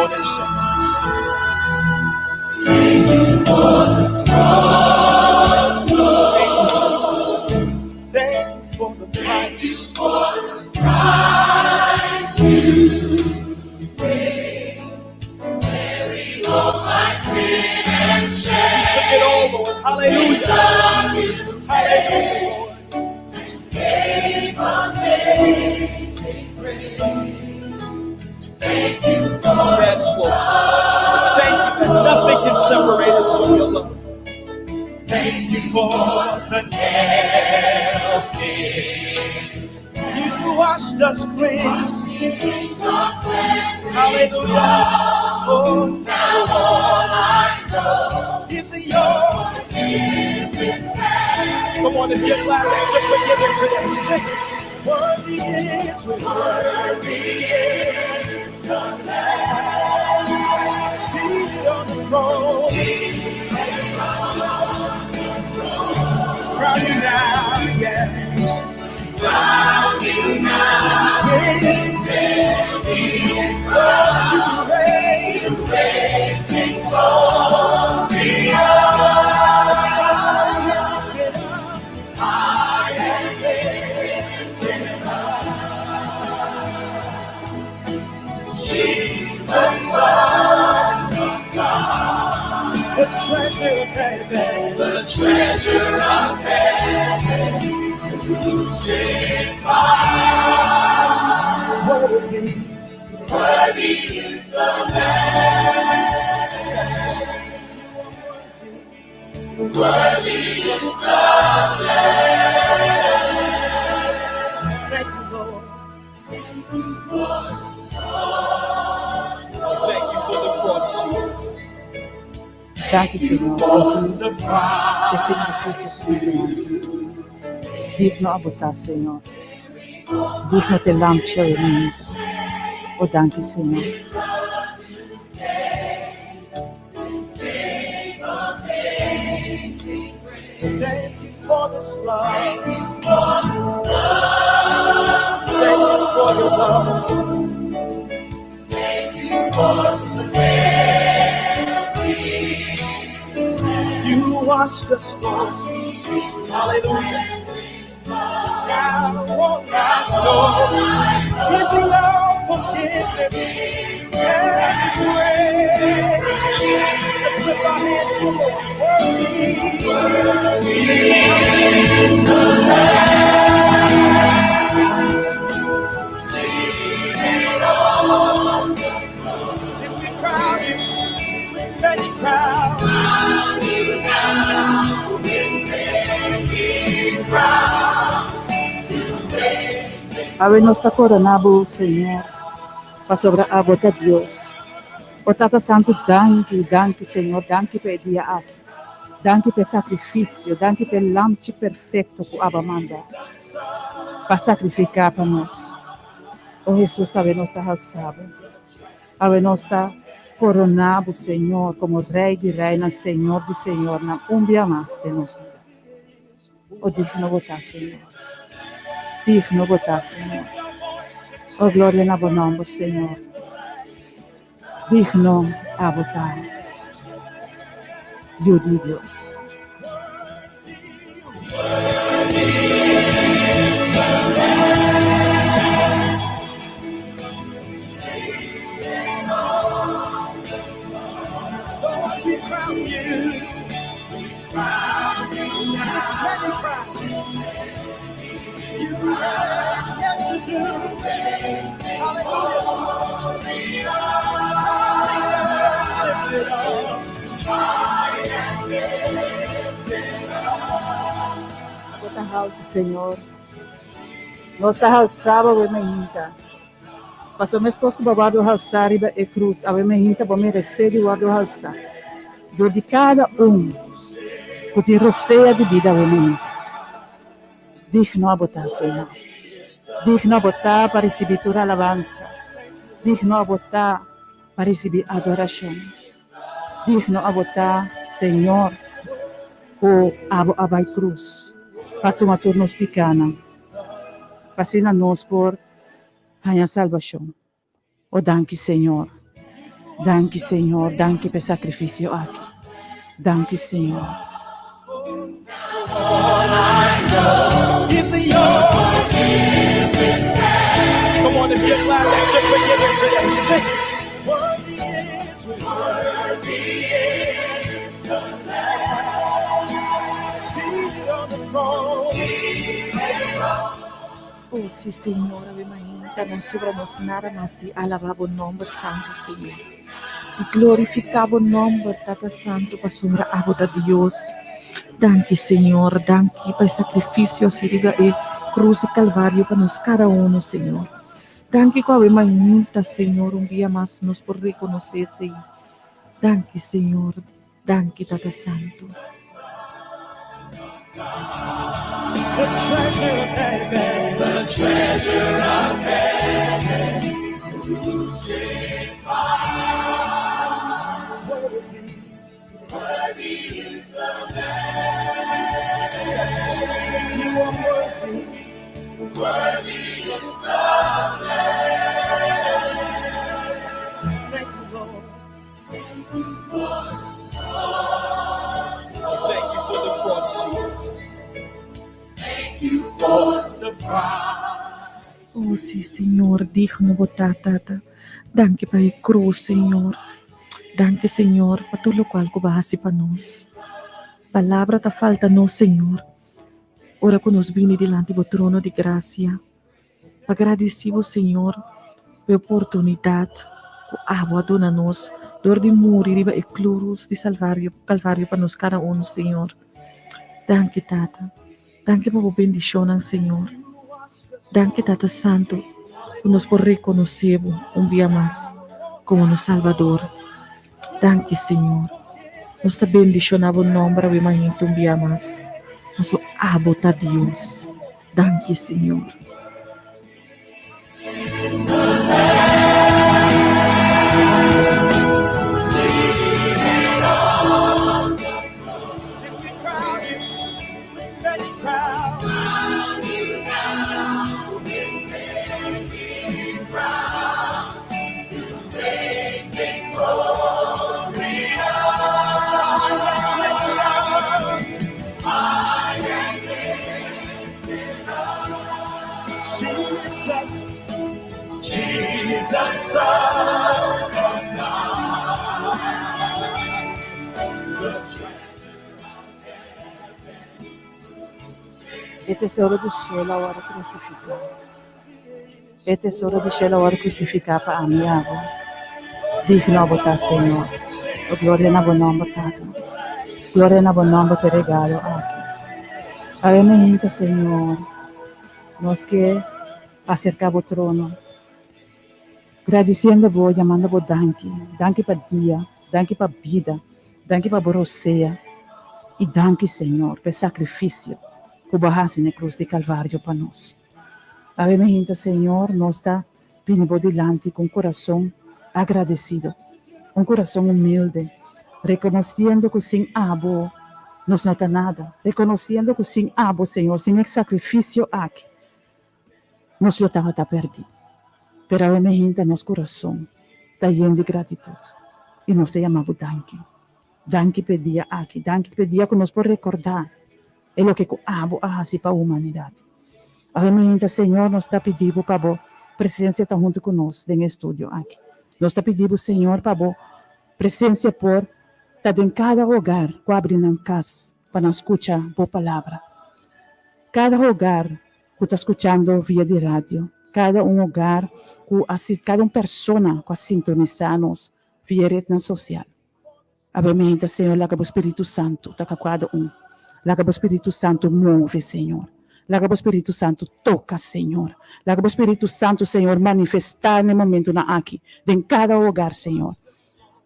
Come on and sing. Thank you for the cross, Lord. Thank you, Jesus. Thank you for the Thank you price. for the price you paid. Bearing all my sin and You shame. took it all, Lord. Hallelujah. Love you Hallelujah, Lord. gave amazing grace. Thank you for Yes, Lord. Thank you that nothing can separate us from your love. Thank you for the nail pierced. You washed us clean. Hallelujah. Oh, Now all I know is yours. is that Come on, if you're glad that you're forgiven today, sing. Worthy is, worthy is the Lamb. seated on the throne. Seated on the throne. Crown you now, yes. Crown you now With many Lord, you crowns. reign. You reign victorious. High and lifted up. High and lifted up. Jesus, Son of God, The treasure of heaven. the treasure of heaven, crucified. Worthy. Worthy is the Lamb. Yes, Lord. You are worthy. Worthy is the Lamb. Thank you, Lord. Thank you for the cross, Thank you for the cross, Jesus. Danki, Señor. Danki The pa price. sakrifisio, Señor. Digno abo ta, Señor. Digno ta e lamchi awe mainta. Oh, danki, Señor. Thank you for this love. Thank you for this love. Thank you for your love. Thank you for the lamb. You washed us, Lord. Hallelujah. Now all I know is your forgiveness and grace. Let's lift our hands to the Lord. Worthy. Is the Lamb seated on the And we crown you with many crowns. Crown you now with many crowns. You reign Awe nos ta korona bo, Señor. Pasobra abo ta Dios. O Tata Santu, danki, danki, Señor, danki pa e dia aki. Danki pa e sakrifisio, danki pa e lamchi perfekto ku abo a manda pa sakrifiká pa nos. O Hesus, awe nos ta halsa bo. Awe nos ta korona bo, Señor, komo Rei di Reinan, Señor di Señornan, un bia mas den nos bida. O digno bo ta, Señor. Digno bo ta, Señor. O gloria na bo nòmber, Señor. Digno abo ta. Yu di Dios. Worthy is the Lamb seated on the Lord, we crown you crown you with now many crowns. You reign, yes you do. Hallelujah. High and lifted up. High and lifted up. Abo ta haltu, Señor. Nos ta halsa bo awe mainta. Paso meskos ku bo a wòrdu halsá riba e krus, awe mainta bo meresé di wòrdu halsá. Dor di kada un ku tin rosea di bida awe mainta. Digno abo ta, Señor. Digno abo ta pa risibí tur alabansa. Digno abo ta pa risibí adorashon. Digno abo ta, Señor, ku abo a bai krus pa tuma tur nos pikánan. Pa asina nos por haña salbashon. O danki, Señor. Danki Señor, danki pa e sakrifisio aki. Danki Señor. Oh si Señor, awe mainta no sobra nos nada mas di alaba bo nomber santo Señor. Di glorifica bo nomber Tata Santo pasobra abo ta Dios. Danki Señor, danki pa e sacrificio haci riba e cruz di Calvario pa nos cada uno Señor. Danki cu awe mainta Señor un bia mas nos por reconoce esey. Danki Señor. Danki Tata Santu. Oh si Señor, digno bo ta, Tata. Danki pa e cruz, Señor. Danki, Señor, pa tur locual cu bo a haci pa nos. Palabra ta falta nos, Señor, ora cu nos bini dilanti bo trono di gracia. Pa gradisí bo Señor pa e oportunidat ku abo a duna nos dor di muri riba e klurus di salvario kalvario pa nos kada unu Señor. Danki Tata. Danki pa bo bendishonnan Señor. Danki Tata Santu ku nos por rekonosé bo un bia mas komo nos Salbador. Danki Señor. Nos ta bendishoná bo nòmber awe mainta un bia mas. Paso abo ta Dios. Danki Señor. E tesoro di shelu a wòrdu krusifiká. E tesoro di shelu a wòrdu krusifiká pa ami i abo. Digno abo ta, Señor. O gloria na bo nòmber, Tata. Gloria na bo nòmber pa e regalo aki. Awe mainta, Señor, nos ke aserká bo trono, gradisiendo bo, yamando bo danki. Danki pa dia, danki pa bida, danki pa bo rosea, i danki, Señor, pa e sakrifisio ku bo a hasi na e krus di Kalvario pa nos. Awe mainta, Señor, nos ta bini bo dilanti ku un kurason agradesido, un kurason humilde, rekonosiendo ku sin abo nos no ta nada, rekonosiendo ku sin abo, Señor, sin e sakrifisio aki, nos lo tabata pèrdí. Pero awe mainta nos kurason ta yen di gratitut i nos ta yama bo danki. Danki p'e dia aki, danki p'e dia ku nos por rekordá e loke ku abo a hasi pa humanidat. Awe mainta, Señor, nos ta pidi Bo pa Bo presensia ta huntu ku nos den e estudio aki. Nos ta pidi Bo, Señor, pa Bo presensia por ta den kada hogar ku abri nan kas pa nan skucha Bo palabra. Kada hogar ku ta skuchando via di radio, kada un hogar ku a kada un persona ku a sintonisá nos via retnan sosial. Awe meinta, Señor, laga bo Spiritu Santu toka kada un. Laga bo Spiritu Santu move, Señor. Laga bo Spiritu Santu toka, Señor. Laga bo Spiritu Santu, Señor, manifestá na e momentunan aki den kada hogar, Señor,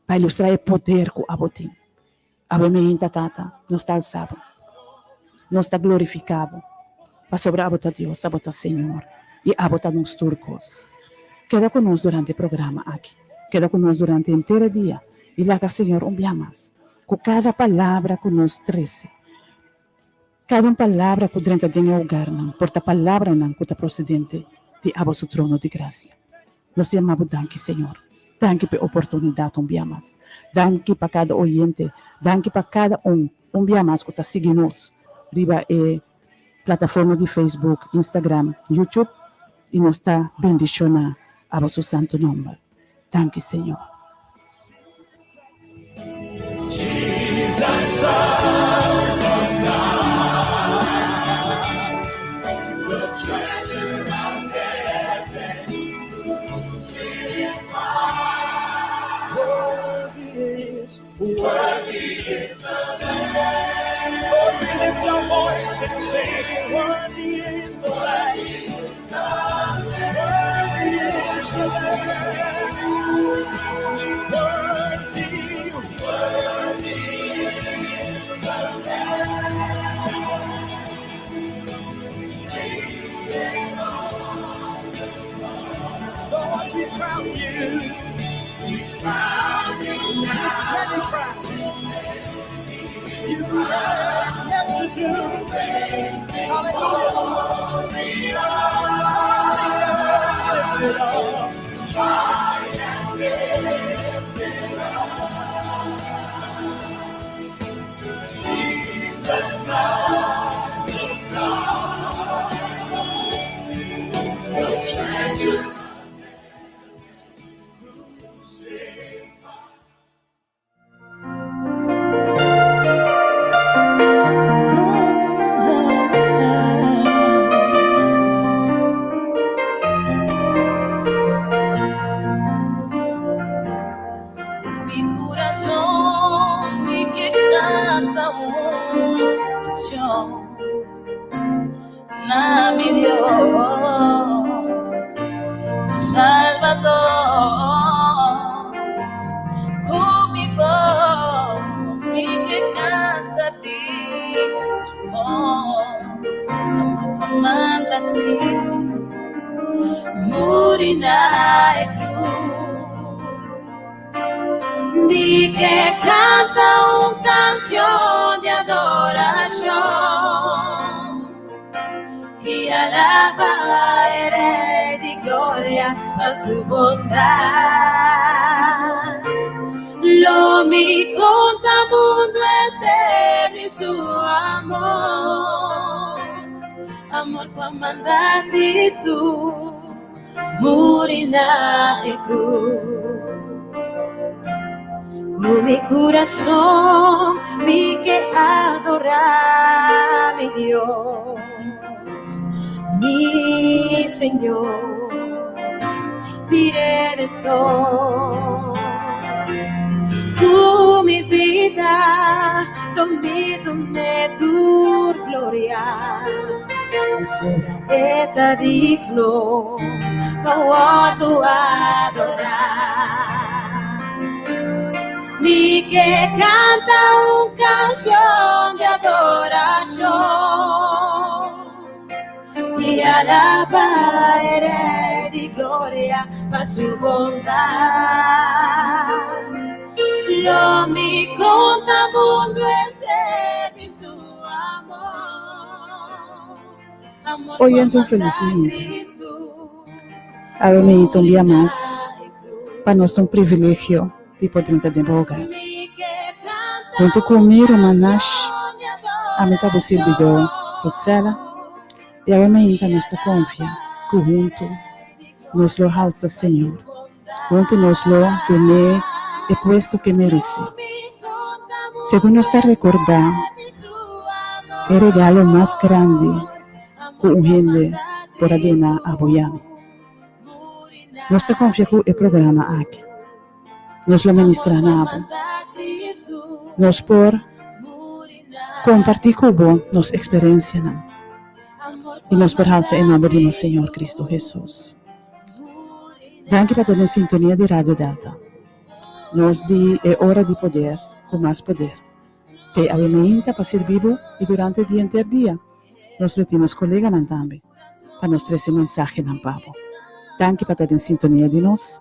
pa ilustrá e poder ku abo tin. Awe meinta, Tata, nos ta alsa bo. Nos ta glorifiká bo, pasobra abo ta Dios, abo ta Señor, i abo ta nos tur kos. Keda ku nos durante e programa aki. Keda ku nos durante henter e dia. I laga Señor un bia mas ku kada palabra ku nos trese, kada un palabra ku drenta den e hogarnan por ta palabranan ku ta prosedente di abo su trono di grasia. Nos ta yama bo danki, Señor. Danki pa e oportunidat un bia mas. Danki pa kada oyente. Danki pa kada un un bia mas ku ta sigui nos riba e plataforma di Facebook, Instagram, YouTube i nos ta bendishoná abo su santu nòmber. Danki Señor. Mi kurason mi ke kanta un kanshon na mi Dios, mi Salvador. Ku mi bos mi ke kanta di su amor, amor ku manda Cristo muri na e cruz. Di ke kanta un kanshon di adorashon i alaba e Rei di gloria pa su bondat. Lo mi konta mundu eterno i su amor, amor ku a manda Cristo muri na e cruz. Ku mi kurason mi ke adorá mi Dios, mi Señor, mi Redentor. Ku mi bida lo mi dun'é tur gloria. Pasobra e ta digno pa wòrdu adorá. Mi ke kanta un kanshon di adorashon i alabá e Rei di gloria pa su bondat. Lo mi konta mundu henter di su Oyente un felis mainta. Awe mainta un bia mas pa nos ta un privilegio di por drenta den bo hogar. Hunto cu mi ruman Nash, ami ta bo sirbidor Ruthsella y awe mainta nos ta confia cu hunto nos lo halsa Señor. Huntu nos lo dun'é e puesto k'e meresé. Segun nos ta rekordá e regalo mas grandi ku un hende por a duna abo i ami. Nos ta konfia ku e programa aki nos lo ministrá na abo. Nos por kompartí ku bo nos eksperensianan i nos por halsa e nòmber di nos Señor Cristo Hesus. Danki pa ta den sintonia di Radio Delta. Nos di e ora di poder ku mas poder. Te awe meinta pa sirbi bo i durante di henter dia nos lo tin nos koleganan tambe pa nos trese mensahenan pa bo. Danki pa ta den sintonia di nos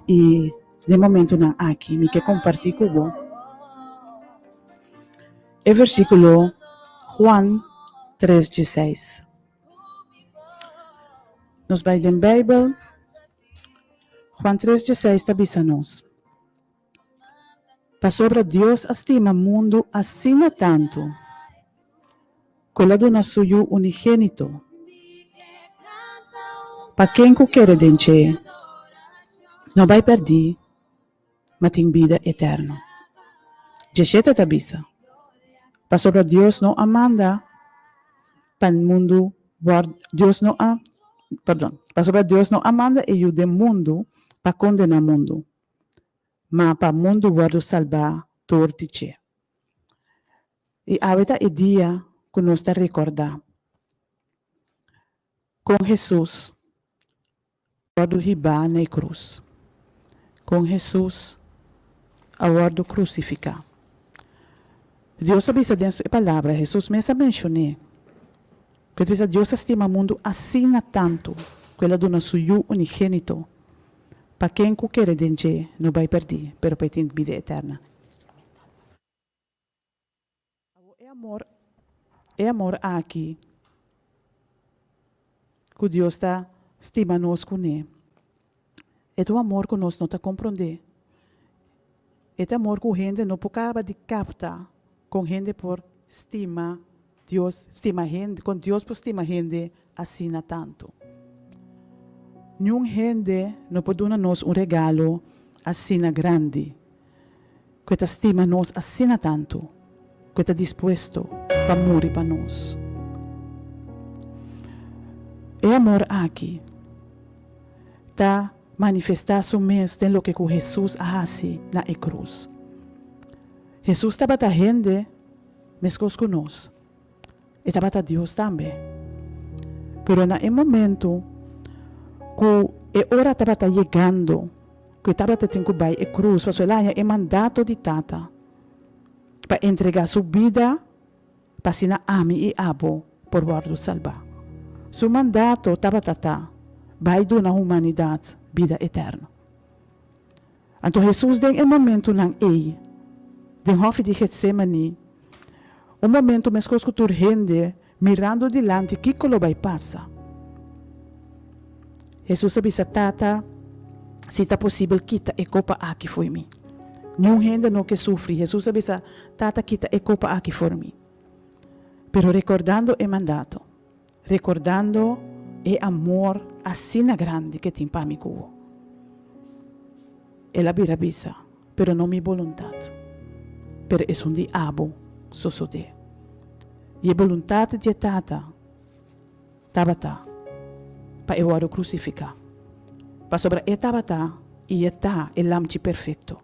i den momentunan aki mi ke komparti ku bo e versikulo Juan tres dieseis. Nos bai den Beibel. Juan tres dieseis ta bisa nos, Pasobra Dios a stima mundu asina tantu, ku el a duna su Yu unigénito, pa ken ku kere den dje no bai pèrdí, ma tin bida eterno. Djeshete ta bisa, Pasobra Dios no a manda pa mundu wòrdu, Dios no a, perdon, pasobra Dios no a manda e Yu den mundu pa kondená mundu, ma pa mundu wòrdu salbá dor di dje. I awe ta e dia ku nos ta rekordá kon Hesus a wòrdu hibá na e krus, kon Hesus a wòrdu krusifiká. Dios a bisa den su e palabra, Hesus mes a menshon'é, ku e ta bisa Dios a stima mundu asina tantu ku el a duna su Yu unigénito, pa ken ku kere den dje no bai pèrdí, pero pa e tin bida eterna. Awor e amor, e amor aki ku Dios ta stima nos kuné, e ta un amor ku nos no ta komprondé. E ta amor ku hende no por kaba di kapta kon hende por stima Dios, stima hende, kon Dios por stima hende asina tantu. Niun hende no por duna nos un regalo asina grandi. Ku e ta stima nos asina tantu ku e ta dispuesto pa muri pa nos. E amor aki ta manifestá su mes den loke ku Hesus a hasi na e krus. Hesus tabata hende meskos ku nos. E tabata Dios tambe. Pero na e momento ku e ora tabata yegando ku e tabata tin ku bai e krus, pasobra el a haña e mandato di Tata pa entregá su bida pa asina ami i abo por wòrdu salbá. Su mandato tabata ta bai duna humanidat bida eterno. Anto Hesus den e momentunan ei, den hòfi di Getsemani, un momentu meskos ku tur hende mirando dilanti kiko lo bai pasa, Hesus a bisa, Tata, si ta posibel kita e kopa aki fo'i mi. Niun hende no ke sufri. Hesus a bisa, Tata, kita e kopa aki for mi. Pero rekordando e mandato, Rekordando e amor asina grandi ke tin pa mi ku bo. El a bira bisa, Pero no mi boluntat, pero esun di abo sosodé. I e boluntat di e Tata tabata pa e wòrdu krusifiká, pasobra e tabata i e ta e Lamchi perfekto,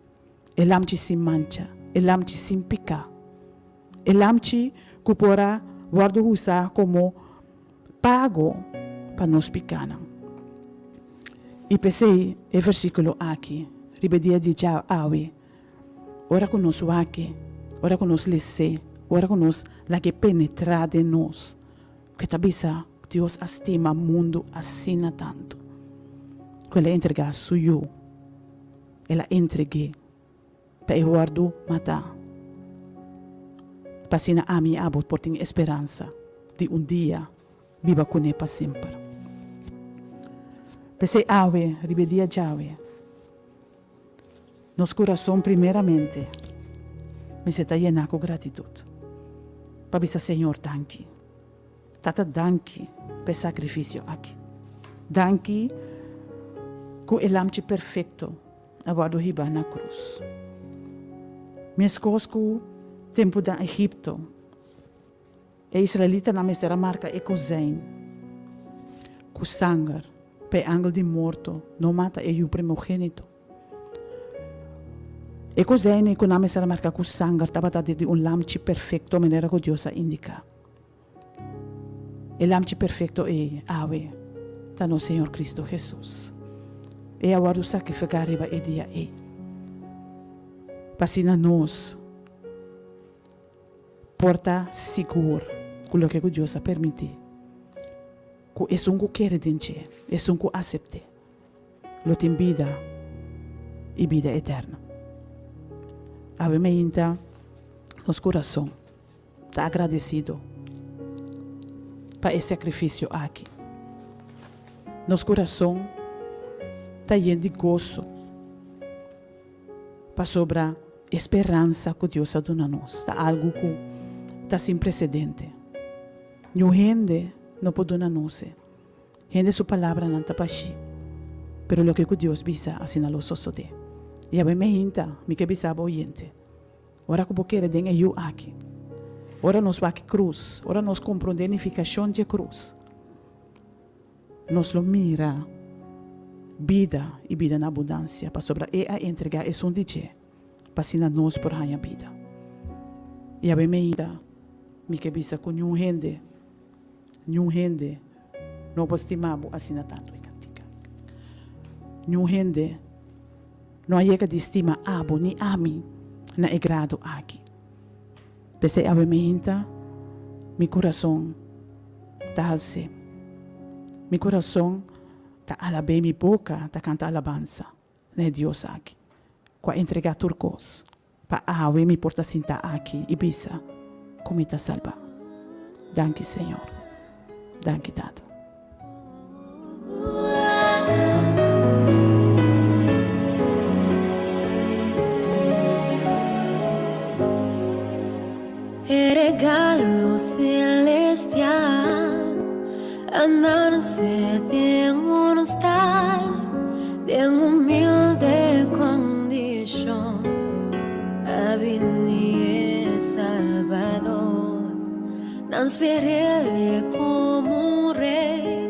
e Lamchi sin mancha, e Lamchi sin piká. E lamchi ku por a wòrdu usá komo pago pa nos pikánan. I p'esei e versíkulo aki riba e dia di djawe, ora ku nos wak-e, ora ku nos les'é, ora ku nos lag'é penetrá den nos, ku e ta bisa, Dios a stima mundu asina tantu, ku el a entregá su Yu, el a entreg'é. Pa e wòrdu matá, pa asina ami i abo por tin e speransa di un dia biba kuné pa semper. P'esei awe, riba e dia djawe, nos kurason primeramente mester ta yená ku gratitut pa bisa Señor danki. Tata danki pa e sakrifisio aki. Danki ku e lamchi perfekto a wòrdu hibá na krus. Meskos ku tempu den Egipto, e israelitanan mester a marka e kozein ku sanger pa e angel di morto no mata e yu primogénito. E kozein ku nan mester a marka ku sanger tabata di un lamchi perfekto manera ku Dios a indiká. E lamchi perfekto ei awe ta nos Señor Cristo Hesus. E a wòrdu sakrifiká riba e dia ei pa asina nos por ta sigur ku loke ku Dios a permití, ku esun ku kere den dje, esun ku asept'é, lo tin bida i bida eterno. Awe meinta nos kurason. Ta agradesido pa e sakrifisio aki. Nos kurason ta yen di goso pasobra e speransa ku Dios a duna nos ta algu ku ta sin presedente. Niun hende no por duna nos e. Hende su palabranan ta bashí, pero loke ku Dios bisa asina lo sosodé. I awe meinta mi ke bisa bo oyente, ora ku bo kere den e yu aki, ora nos wak e krus, ora nos komprondé nifikashon dje krus, nos lo mira bida i bida na abundansia, pasobra E a entregá esun di dje pa asina nos por haña bida. I awe meinta mi ke bisa ku niun hende, Niun hende no por stima bo asina tantu, e kantika. Niun hende no a yega di stima abo ni ami na e grado aki. P'esei awe meinta mi kurason ta hals'é. Mi kurason ta alab'é, mi boka ta kanta alabansa na e Dios aki ku a entregá tur kos. Pa awe mi por ta sinta aki i bisa ku mi ta salbá. Danki Señor. Danki Tata. E regalo celestial a nace den un stal, den humilde condicion, a bini e Salbador. Nan sper'El como un Rey,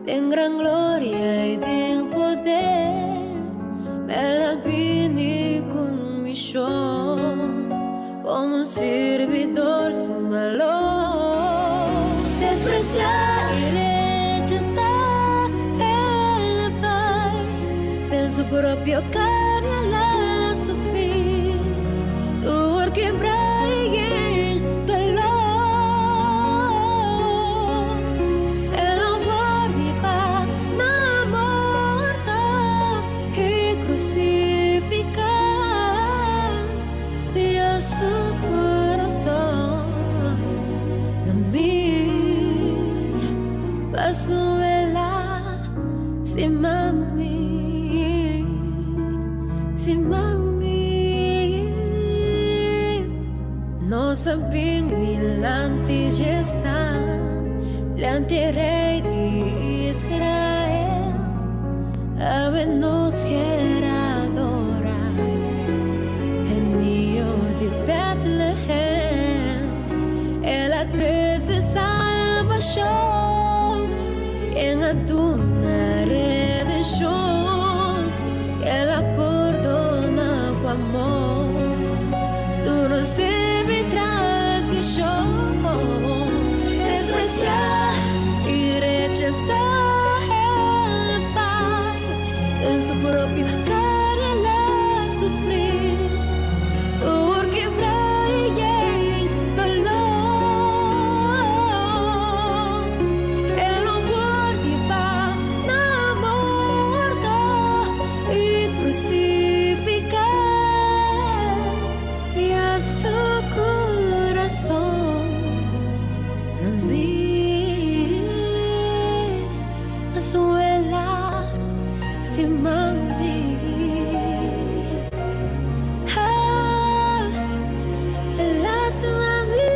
den gran gloria y den poder. El a bini cu mision, como un sirbidor sin balor. Desprecia y rechaza el a bai, den su propio carne el a sufri, tur kebra y yen dolor. El a wordi pa na morto y crucifica. Dios su corazón na mi pa su vela si mami, si mami. Nos a bin dilanti dje stan, dilanti e Rey di Israel, awe nos kier adora e Niño di Bethlehem. El a trece salbacion, ken a duna redencion, el a pordona cu amor tur nos sirbi transgresion. Desprecia y rechasa el Pai, den su propio carne el a sufri tur kebra y yen dolor. El no por di pa na morto y crucifica y a su corazon na mi na su wela si mami. Ah, el a si mami.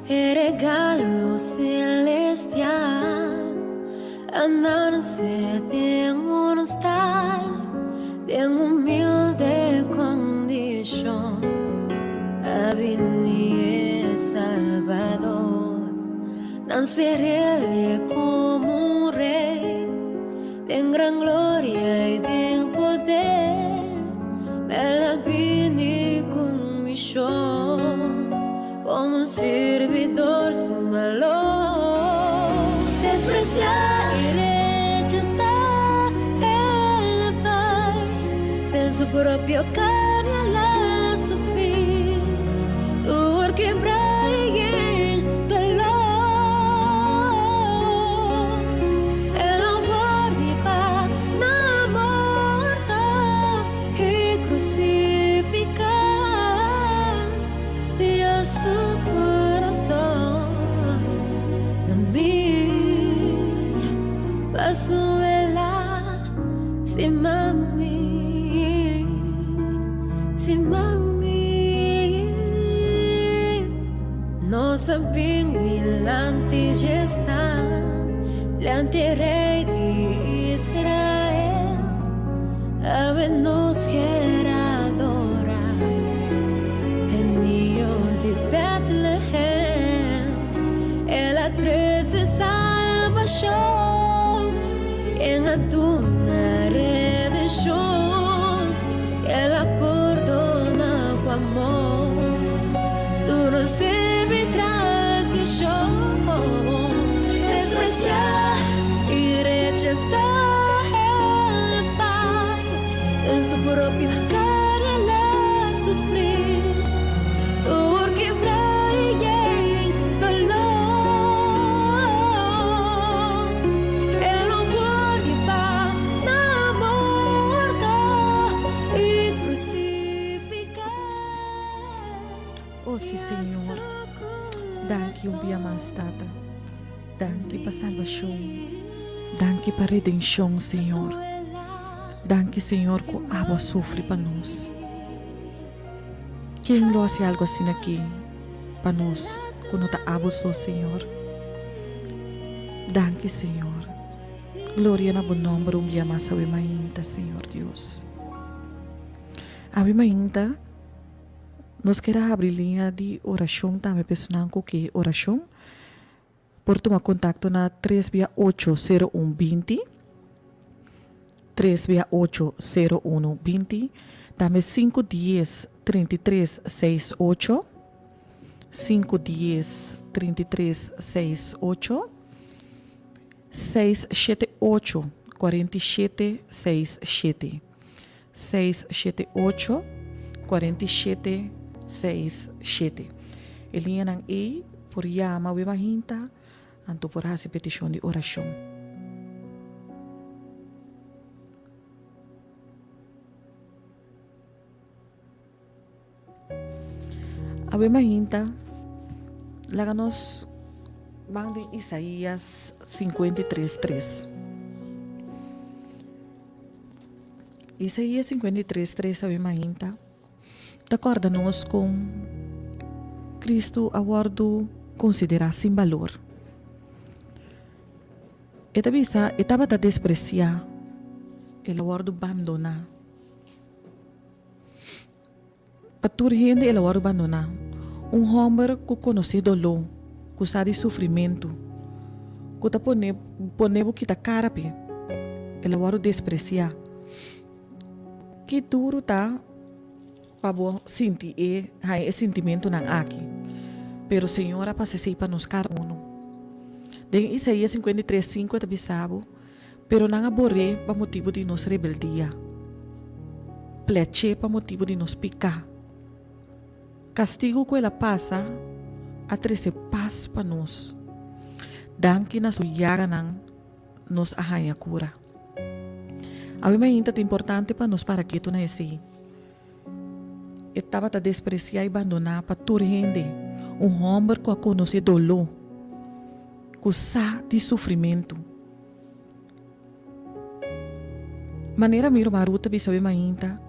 E regalo celestial a nace den un stal, den humilde condicion, a bini e Salbador. Nan sper'El como un Rey, den gran gloria y den poder. El a bini cu mision, como un sirbidor sin balor. Desprecia y rechasa el a bai, den su propio carne el a sufri, tur kebra y yen dolor. a bin dilanti dje stat, dilanti e Rei di Israel. Awe nos kier adorá e Niño di Bethlehem. El a trese salbashon, ken a duna redenshon. El a pordona ku amor tur nos sirbi transgreshon. Despresiá i rechasá el Pai, den su propio karni el a sufrí tur kibrá i yen dolor. El no wòrdu pa na morto i crucificá. Oh si Señor, danki un bia mas Tata, danki pa salbashon, danki pa redenshon Señor, danki Señor ku abo a sufri pa nos. Ken lo hasi algu asina aki pa nos ku no ta abo so Señor? Danki Señor. Gloria na bo nomber un bia mas awe mainta, Señor Dios. Awe mainta nos kier a habri liña di oracion tambe pa esnan cu ke oracion. Por tuma contacto na tres bia ocho sero un binti, tres bia ocho sero uno binti, tambe sinku dies trinta i tres seis ocho, sinku dies trinta i tres seis ocho. Seis shete ocho, kuarenta i shete, seis shete. Seis shete ocho, kuarenta i shete, seis shete. E liñanan ei por yama weba hinta, anto por hasi petishon di orashon. Awe mainta, laga nos ban den Isaías 53, 3. Isaías 53, 3 awe mainta ta kòrda nos kon Kristu a wòrdu konsiderá sin balor. E ta bisa, e tabata despresiá, el a wòrdu bandoná. Pa tur hende el a wòrdu bandoná. Un hòmber ku konosé doló, ku sa di sufrimentu, ku ta pone pone bo kita kara p'e, el a wòrdu despresiá. Ki duru ta pa bo sinti e haña e sintimentunan aki! Pero Señor a pasa esei pa nos kada unu. Den Isaías 53, 5 e ta bisa bo, Pero nan a bor'é pa motibu di nos rebeldia, plech'é pa motibu di nos piká. Kastigu ku el a pasa a trese pas pa nos. Danki na su yaganan nos a haña kura. Awe mainta ta importante pa nos para ketu na esei. E tabata despresiá i bandoná pa tur hende, un hòmber ku a konosé doló, ku sa di sufrimentu. Manera mi ruman Ruth ta bisa awe mainta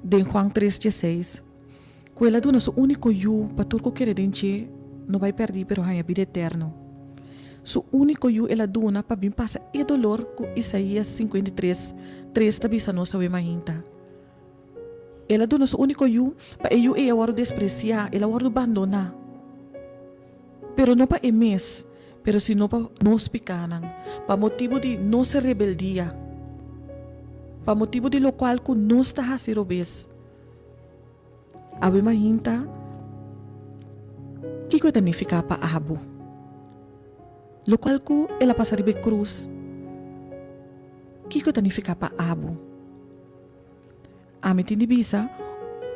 den Juan tres dieseis, ku el a duna su úniko yu pa tur ku kere den dje no bai pèrdí pero haña bida eterno. Su úniko yu el a duna pa bin pasa e dolor ku Isaías 53, tres ta bisa nos awe mainta. El a duna su úniko yu pa e yu ei a wòrdu despresiá, el a wòrdu bandoná. Pero no pa e mes, pero sino pa nos pikánan, pa motibu di nos rebeldia, pa motibu di lokual ku nos ta hasi robes. Awe mainta, kiko e ta nifiká pa abo? Lokual ku el a pasa riba e krus, kiko e ta nifiká pa abo? Ami tin di bisa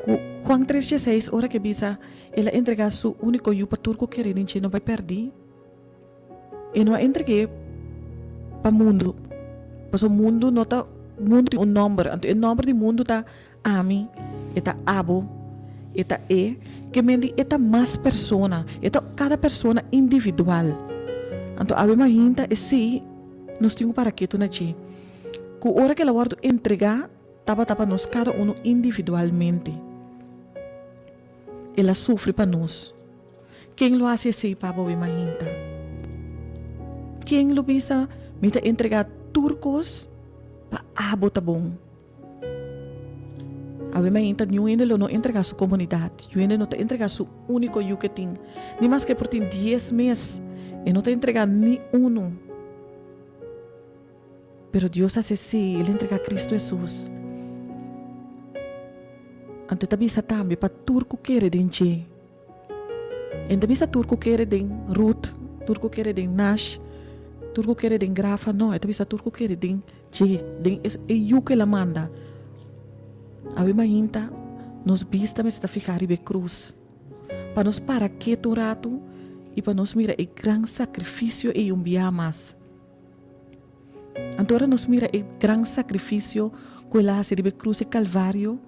ku Juan tres dieseis ora ke bisa el a entregá su úniko yu pa tur ku kere den dje no bai pèrdí. E no a entreg'é pa mundu, pasobra mundu no ta, mundu tin un nòmber, anto e nòmber di mundu ta ami, e ta abo, e ta e, ke men di e ta mas persona, e ta kada persona individual. Anto awe mainta esei nos tin ku para ketu na dje, ku ora ku el a wòrdu entregá, Tabata pa nos kada unu individualmente. El a sufri pa nos. Ken lo hasi esei pa bo mainta? Ken lo bisa, Mi ta entregá tur kos pa abo ta bon? Awe mainta niun hende lo no entregá su komunidat, niun hende no ta entregá su úniko yu ke tin, ni maske por tin dies mes, e no ta entregá ni unu. Pero Dios hasi esei, El entregá Kristu Hesus. Anto e ta bisa tambe pa tur ku kere den dje. E no ta bisa tur ku kere den Ruth, tur ku kere den Nash, tur ku kere den Grafa, no, e ta bisa tur ku kere den dje, den e yu ku el a manda. Awe mainta nos bista mester ta fihá riba e krus, pa nos para ketu un ratu i pa nos mira e gran sakrifisio ei un bia mas. Anto ora nos mira e gran sakrifisio ku el a hasi riba e krus e Kalvario,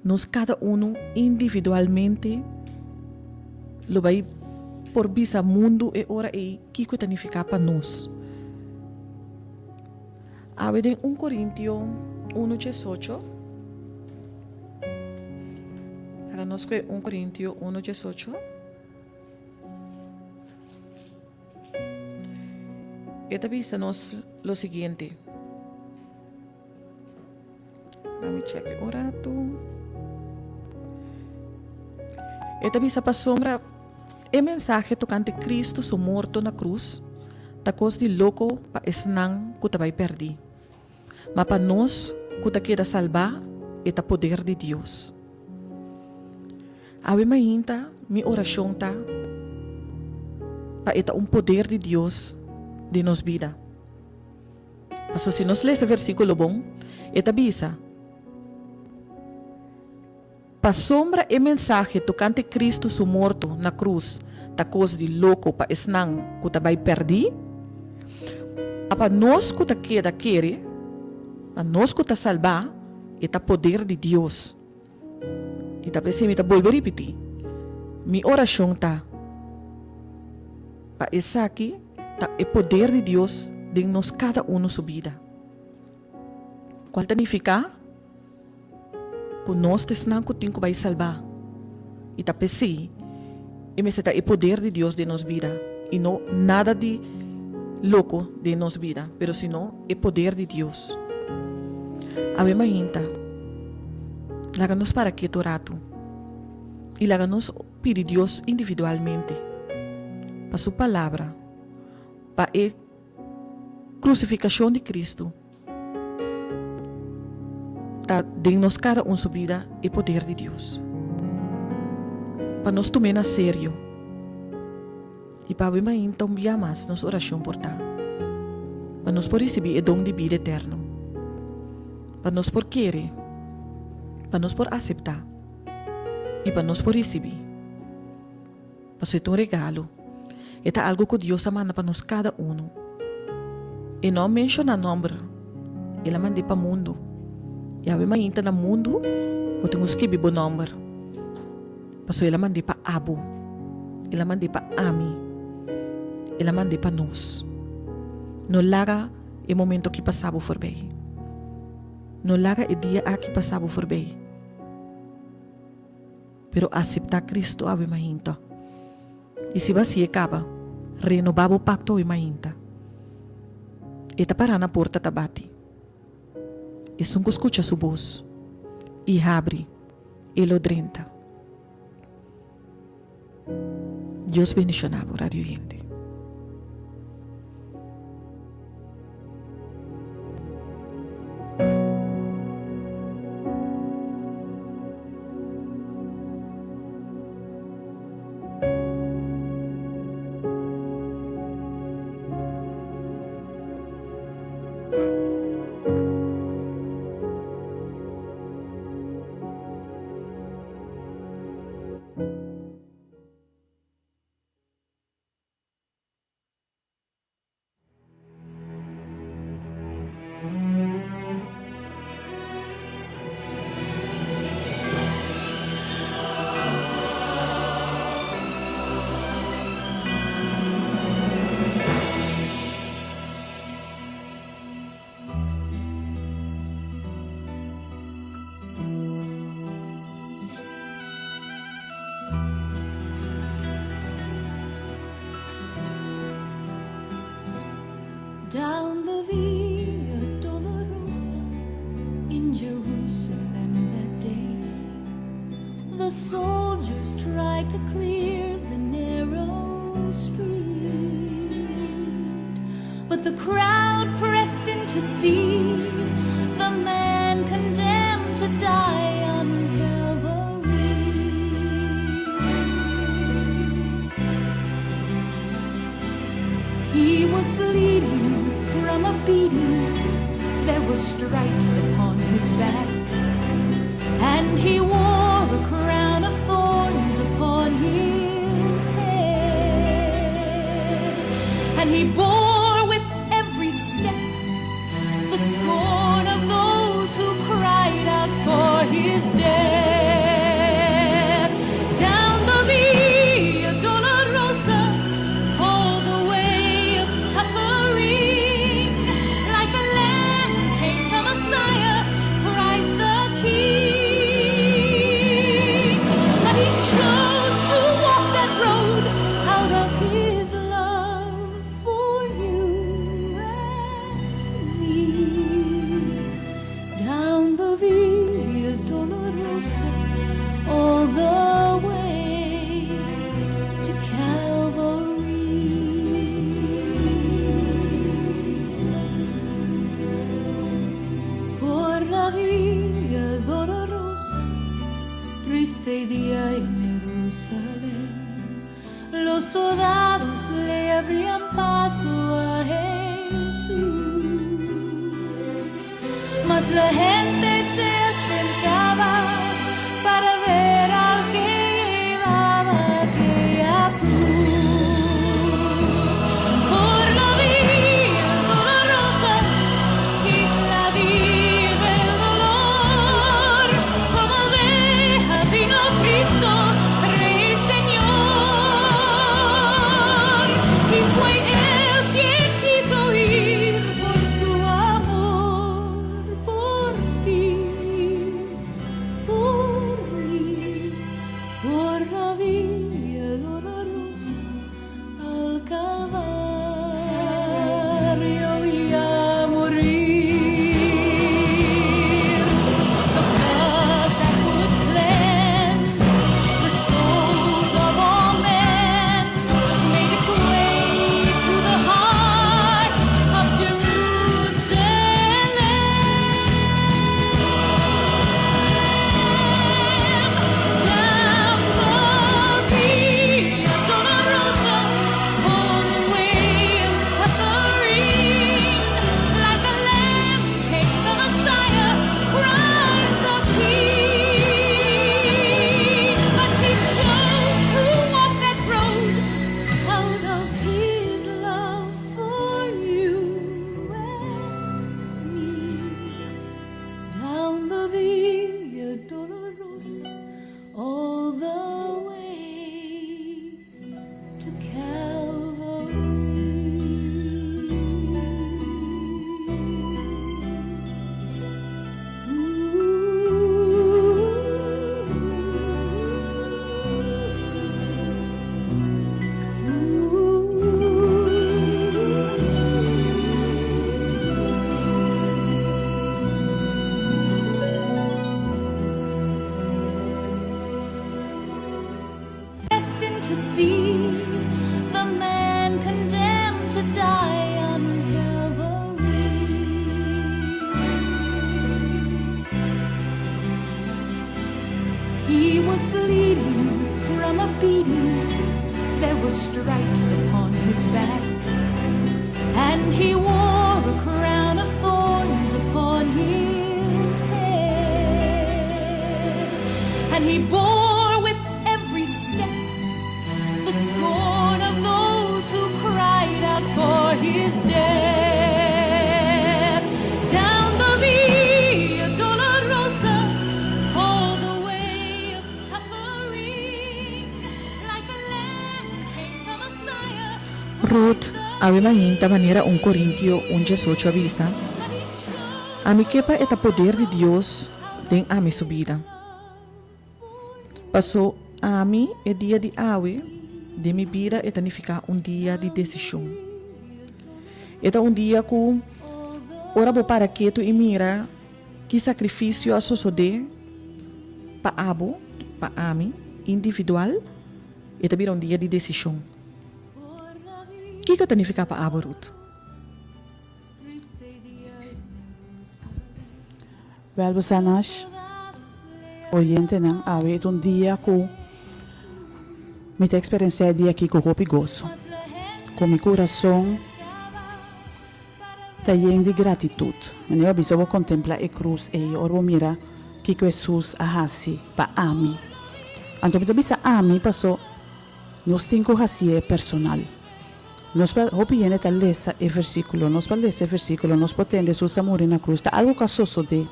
nos kada unu individualmente lo bai por bisa mundu e ora ei kiko e ta nifiká pa nos. Awe den un Korintio unu diesocho, laga nos kohe un Korintio unu diesocho. E ta bisa nos lo siguiente. Dame check un rato. E ta bisa pasobra e mensahe tokante Cristo su morto na cruz ta kos di loko pa esnan ku ta bai pèrdí. Ma pa nos ku ta keda salbá e ta poder di Dios. Awe mainta mi orashon ta pa e ta un poder di Dios den nos bida. Pasobra si nos lesa e versíkulo bon, e ta bisa, Pasobra e mensahe tokante Kristu su morto na krus ta kos di loko pa esnan ku ta bai pèrdí, ma pa nos ku ta keda kere, pa nos ku ta salbá, e ta poder di Dios. I ta p'esei mi ta bolbe ripití, mi orashon ta pa esaki ta e poder di Dios den nos kada unu su bida. Kual ta nifiká ku nos ta esnan ku tin ku bai salbá. I ta p'esei e mester ta e poder di Dios den nos bida i no nada di loko den nos bida, pero sino e poder di Dios. Awe mainta, laga nos para ketu ratu i laga nos pidi Dios individualmente pa su Palabra, pa e krusifikashon di Kristu ta den nos kada un su bida e poder di Dios. Pa nos tum'é na serio i pa awe mainta un bia mas nos orashon por ta pa nos por risibí e don di bida eterno, pa nos por kere, pa nos por aseptá i pa nos por risibí. Pasobra e ta un regalo. E ta algu ku Dios a manda pa nos kada unu. E no a menshoná nòmber. El a mand'é pa mundu. I awe mainta na mundu bo tin ku skibi bo nòmber. Pasobra el a mand'é pa abo. El a mand'é pa ami. El a mand'é pa nos. No laga e momento aki pasa bo forbei. No laga e dia aki pasa bo forbei. Pero aseptá Cristo awe mainta. I si bo hasié kaba, renobá bo pakto awe mainta. E ta pará na porta ta bati. Esun ku skucha su bos i habri, e lo drenta. Dios bendishoná bo, radio oyente. Down the Via Dolorosa in Jerusalem that day, the soldiers tried to clear the narrow street, but the crowd pressed in to see the man condemned to die on Calvary. He was bleeding from a beating. There were stripes upon his back, and he wore a crown of thorns upon his head. And he bore with every step the scorn of those who cried out for his death. Down the Via Dolorosa, all the way of suffering, like a lamb came the Messiah, Christ the King. But he chose to walk that road out of his love for you and me. Down the Via Dolorosa, all the way to Calvary. Por la Via Dolorosa, triste día en Jerusalén, los soldados le abrían paso a Jesús. Mas la gente se acercaba para ver al que llevaba aquella cruz. Por la vía dolorosa, que es la vía del dolor, como oveja vino Cristo, Rey y Señor. Y fue Él quien quiso ir por su amor, por ti, por mí, por la vía dolorosa al Calvario y a morir. The blood that would cleanse the souls of all men made its way to the heart of Jerusalem. Down the Via Dolorosa, all the way of suffering, like a lamb came the Messiah, Christ the King. But he chose to walk that road out of his love for you and me. Down the Via Dolorosa, all the way to Calvary. Destined to see the man condemned to die on Calvary. He was bleeding from a beating. There were stripes upon his back, and he wore a crown of thorns upon his head. And he bore with every step the scorn of those who cried out for his death. Down the Via Dolorosa, all the way of suffering, like a lamb came the Messiah. Ruth, awe mainta manera 1 Korintio 1 18 a bisa, Ami ke pa e ta poder di Dios den ami su bida. Paso ami e dia di awe den mi bida e ta nifiká un dia di desishon. E ta un dia ku ora bo para ketu i mira ki sakrifisio a sosodé pa abo, pa ami, individual, e ta bira un dia di desishon. Kiko ta nifiká pa abo, Ruth? Wèl bo sa Nash, oyentenan, awe e ta un dia ku mi ta eksperensiá e dia aki ku hopi goso, ku mi kurason ta yen di gratitut. Manera bo a bisa bo kontemplá e krus ei ora bo mira kiko Hesus a hasi pa ami. Anto mi ta bisa ami paso Nos tin ku hasié personal. Nos pa hopi hende ta lesa e versíkulo, nos pa lesa e versíkulo, nos por tende Hesus a muri na krus, ta algu ku a sosodé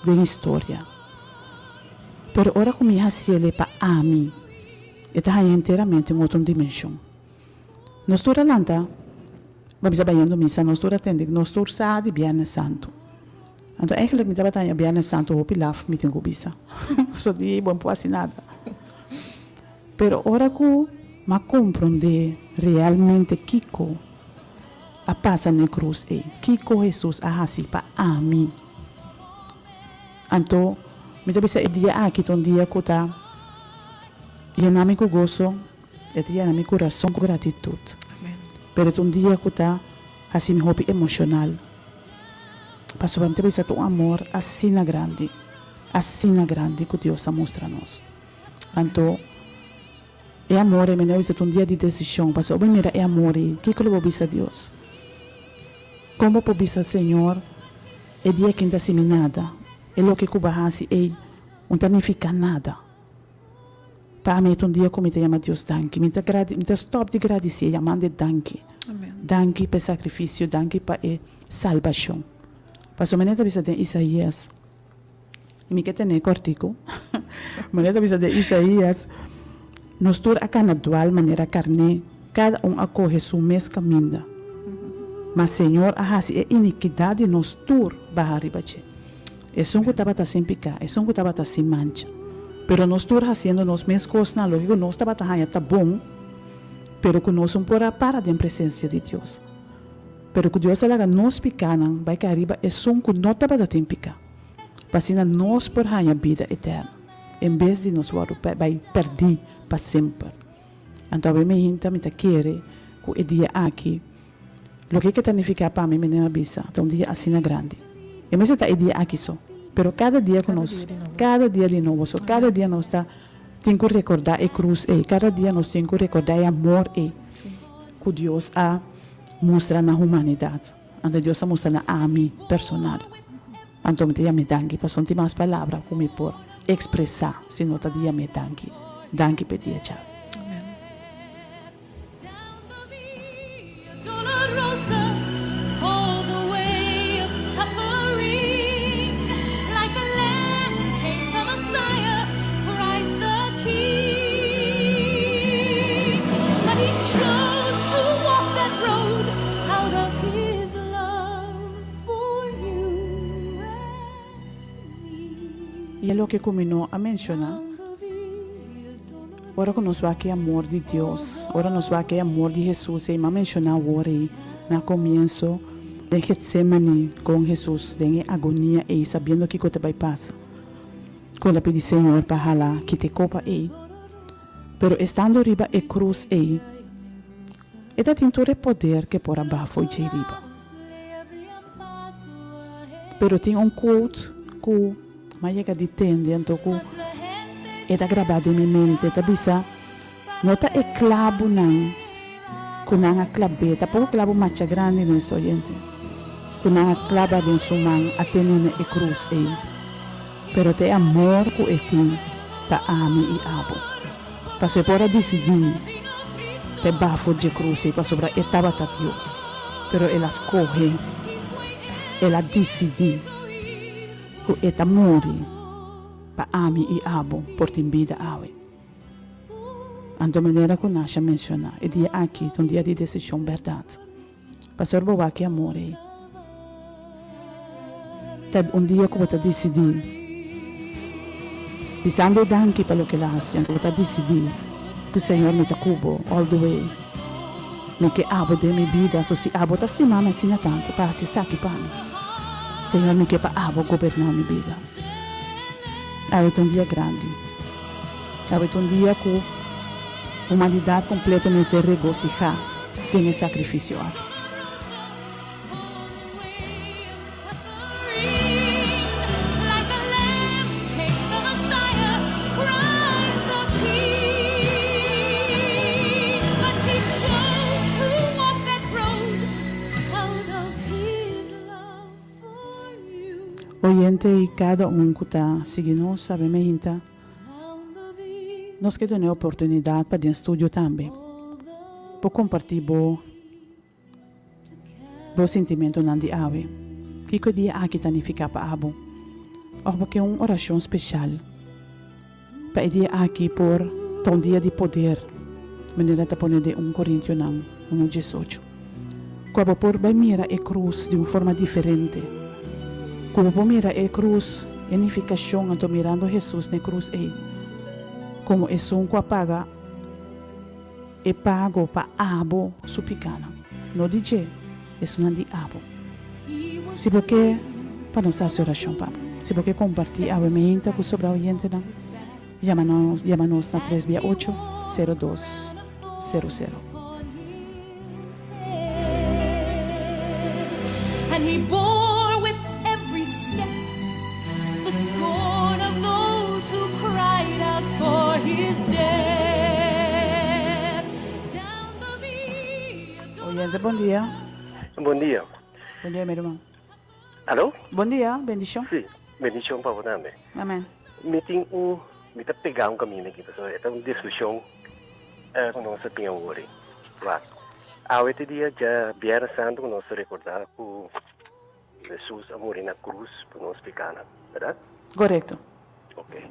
den historia. Pero ora ku mi hasiel e pa ami, e ta haña enteramente un otro dimenshon. Nos tur a lanta, bo a bisa bayendo misa, nos tur a tende, nos tur sa di Bièrnè Santu. Anto eigenlijk mi tabata haña Bièrnè Santu hopi laf, mi tin ku bisa. Pasobra di ei bo no por hasi nada. Pero ora ku m'a komprondé realmente kiko a pasa n'e krus ei, kiko Hesus a hasi pa ami, anto mi ta bisa e dia aki ta un dia ku ta yena mi ku goso, e ta yena mi kurason ku gratitut. Pero ta un dia ku ta hasi mi hopi emoshonal, pasobra mi ta bisa ta un amor asina grandi, asina grandi ku Dios a mustra nos. Anto, e amor ei mester a bisa ta un dia di desishon. Pasobra bo mira e amor ei, kiko lo bo bisa Dios? Kon bo por bisa, Señor, e dia aki N ta hasi mi nada, e loke ku bo a hasi ei un ta nifiká nada. Pa ami e ta un dia ku mi ta yama Dios danki. Mi ta mi ta stòp di gradisié, yamand'E danki. Danki pa e sakrifisio, danki pa e salbashon. Pasobra mi ta bisa den Isaías. Mi ke tene kòrtiku. Manera ta bisa den Isaías, Nos tur a kana dual manera karné, kada un a kohe su mes kaminda. Ma Señor a hasi e inikidat di nos tur baha riba dje. Esun ku tabata sin piká, esun ku tabata sin mancha. Pero nos tur hasiendo nos mes kosnan, loke ku nos tabata haña ta bon, pero ku nos un por a para den presensia di Dios. Pero ku Dios a laga nos pikánan bai kai riba esun ku no tabata tin piká, pa asina nos por haña bida eterno, en bes di nos wòrdu bai pèrdí pa semper. Anto awe mi hinta mi ta kere ku e dia aki, loke ke ta nifiká pa mi, mi a bisa, ta un dia asina grandi. E mester ta e dia aki so, pero kada dia ku nos, kada dia di nobo so, kada dia nos ta tin ku rekordá e krus ei, kada dia nos tin ku rekordá e amor ei ku Dios a mustra na humanidat. Anto Dios a mustra na ami personal. Anto mi ta yam'é danki pasobra no tin mas palabra ku mi por ekspresá si no ta di yam'é danki. Danki p'e dia dja. I e loke ku mi no a menshoná, ora ku nos wak e amor di Dios, ora nos wak e amor di Hesus, ei mi a menshoná awor ei na komienso den Getsémani kon Hesus den e agonia ei sabiendo kiko ta bai pasa, ku el a pidi Señor pa hala kita e kopa ei. Pero estando riba e krus ei, e ta tin tur e poder ke por a baha fo'i dje riba. Pero tin un quote ku m'a yega di tende anto ku e ta grabá den mi mente, ta bisa, No ta e klabunan ku nan a klab'é, tampoko klabu macha grandi mes, oyente, ku nan a klaba den su man a tene na e krus ei, pero ta e amor ku e tin pa ami i abo. Pasobra e por a disidí pa e bafo dje krus ei pasobra e tabata Dios, pero el a skohe, el a disidí ku e ta muri pa ami i abo por tin bida awe. Anto manera ku Nasha menshoná, e dia aki ta un dia di desishon bèrdat. Pastor bo wak e amor ei. Ta un dia ku bo ta disidí bisando e danki pa loke el a hasi. Anto bo ta disidí ku Señor mi ta ku bo all the way. Mi ke abo den mi bida, so si abo ta stima mi asina tantu pa hasi esaki pa mi, Señor mi ke pa abo goberná mi bida. Awe ta un dia grandi. Awe ta un dia ku humanidat kompleto mester regosihá den e sakrifisio aki. Oyente i kada un ku ta sigui nos sabe meinta nos ke duna e oportunidat pa den studio tambe por kompartí bo Bo sintimentunan di awe. Kiko e dia aki ta nifiká pa abo? Òf bo ke un orashon speshal pa e dia aki por ta un dia di poder, manera ta pone den un Korintionan unu diesocho, ku abo por bai mira e krus di un forma diferente, ku bo por mira e krus, e nifikashon anto mirando Hesus na e krus ei komo esun ku a paga E pago pa abo su pikánan, no di dje, esunnan di abo. Si bo ke pa nos hasi orashon pa bo, si bo ke kompartí awe meinta ku sobra oyentenan, yama nos, yama nos na tres bia ocho, sero dos, sero sero. Oyente bon dia. Bon dia. Bon dia mi ruman. Alo? Bon dia, bendicion. Si, bendicion pa bo tambe. Amen. Mi tin un, mi ta pega un caminda aki pasobra e ta un discusion cu nos ta tin awor. Wak, awe ta e dia dja Biernes Santo ku nos ta rekordá ku Hesus a muri na krus pa nos pekanan, bèrdat? Korekto. Oke.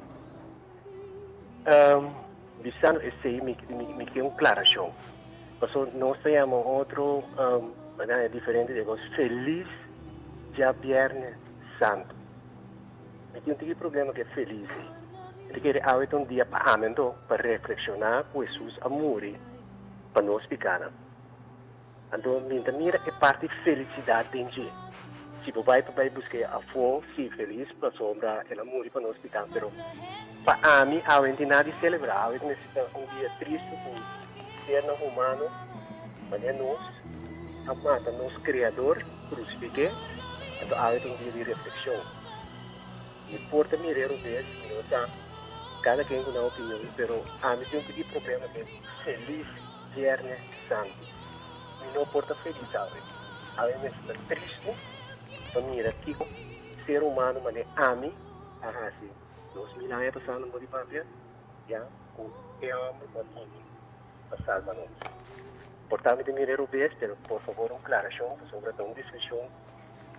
Bisando esei mi mi ke un klarashon. Pasobra nos ta yama un otro manera diferente di kos felis dja Biernes Santo. Mi tin un tiki problema ku e felis ei. Mi ta kere awe ta un dia pa ami anto pa reflekshoná ku Hesus a muri pa nos pikánan. Anto mi ta mira e parti felisidat den dje. Si bo bai pa bai busk'é afó, si, felis pasobra el a muri pa nos piká. Pero pa ami awe no tin nada di selebrá. Awe ta mester ta un dia tristu ku sernan humano manera nos a mata nos Kreador, krusifik'é. Anto awe ta un dia di reflekshon. Mi por ta mir'é robes, mi no sa, kada ken ku nan opinion, pero ami tin un tiki problema ku e felis Bierne Santu. Mi no por ta felis awe. Awe mi mester ta tristu pa mira kiko ser humano manera ami a hasi 2000 aña pasá na Modi Papia ya ku e hòmber ku a bini pa salba nos. Por ta mi ta mir'é robes, pero por favor un klarashon pasobra ta un diskushon.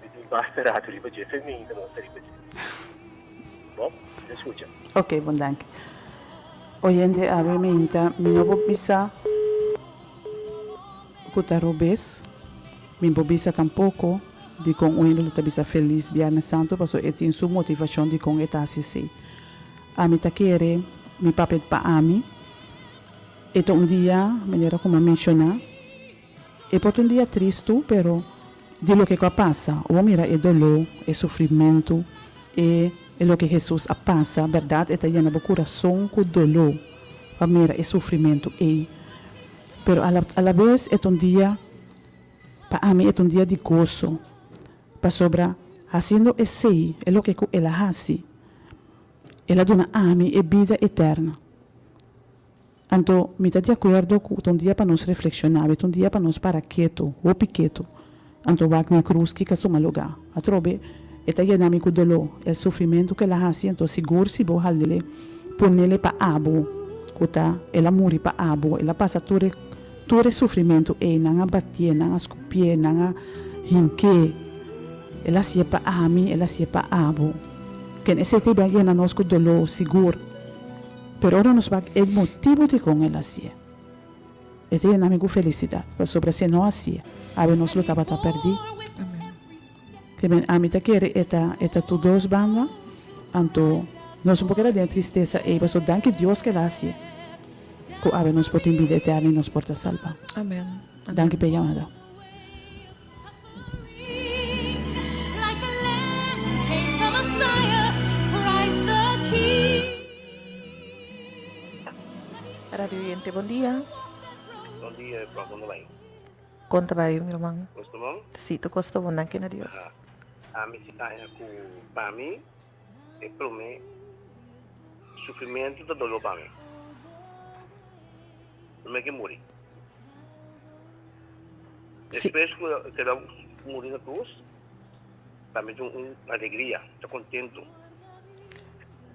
Mi tin basta rato riba dje, fe mi ta nos riba dje. Bo, ta scucha. Ok, bon danki. Oyente awe mi inta mi no por bisa ku ta robes, mi por bisa tampoko dikon un hende lo ta bisa felis Biernes Santo pasobra e tin su motivashon dikon e ta hasi esei. Ami ta kere mi papia pa ami e ta un dia manera ku mi a menshoná. E por ta un dia tristu, pero di loke ku a pasa, bo mira e doló, e sufrimentu, e e loke Hesus a pasa, bèrdat e ta yena bo kurason ku doló pa mira e sufrimentu ei. Pero alabes e ta un dia, pa ami e ta un dia di goso, pasobra hasiendo esei, e loke ku el a hasi, el a duna ami e bida eterno. Anto, mi ta di akuerdo ku ta un dia pa nos reflekshoná, ta un dia pa nos para ketu, hopi ketu. Anto wak na krus kiko a suma lugá. Atrobe, e ta yena mi ku doló, e sufrimentu ku el a hasi, anto sigur si bo hal'e, ponele pa abo, ku ta el a muri pa abo, el a pasa tur e tur e sufrimentu ei, nan a batié, nan a skupié, nan a hink'é, el a hasié pa ami, el a hasié pa abo. Ken esei ta yena nos ku doló, sigur. Pero ora nos wak e motibu dikon el hasié, e ta yena mi ku felisidat, pasobra si e no hasié, awe nos lo tabata pèrdí. Te men ami ta kere e ta e ta tur dos banda, anto nos no por keda den e tristesa ei, pasobra danki Dios ku el a hasié. ku awe nos por tin bida eterno i nos por ta salba. Amen. Danki pa e yamada. Radio oyente, bon dia. Bon dia, Con ta bai? Con ta bai, mi ruman? Cos ta bon? Si, tur cos ta bon, danki na Dios. Ami si ta haña cu pa mi e prome sufrimento ta dolor pa mi. Prome ke muri. Despues ku el keda muri na krus, ta mi tin un alegria, ta kontentu.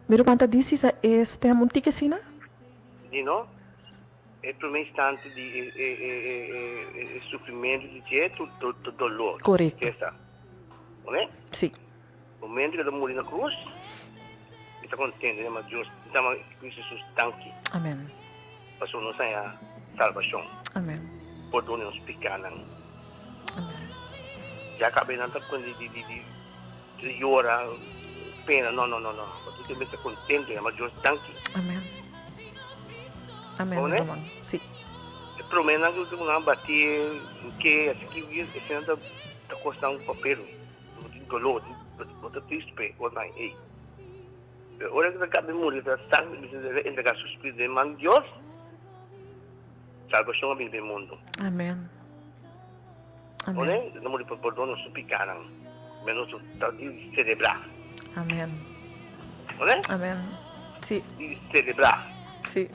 Mi ruman ta di si sa e stem un tiki asina? Di no. E prome instante di e sufrimentu di dje ta dolor. Korekto. Kesta. Oné? Si. Momento ku el ta muri na krus, mi ta kontentu, mi ta yama Dios, mi ta yama Kristu Jesus danki. Amen. Pasobra nos haña salbashon. Amen. Pordona nos pikánan. Amen. Ya kabe nan ta kon di di di di yora, pena, no no no no. Pasobra tur mester kontentu, yama Dios danki. Amen. Amen, mi ruman. Si. E promenan ku nan bati, ke, asiki, esei nan ta kosta un papel. Bo tin doló, bo ta tristu p'e kosnan ei. Pero ora ku ta kaba di muri, ta sangre di Jesús debe entregá su spiritu den man di Dios, salbashon a bini pa e mundu. Amén. Amén. Pone, ta muri pa pordon nos pikánan, men nos ta di selebrá. Amén. Pone? Amén. Sí. Di selebrá. Sí.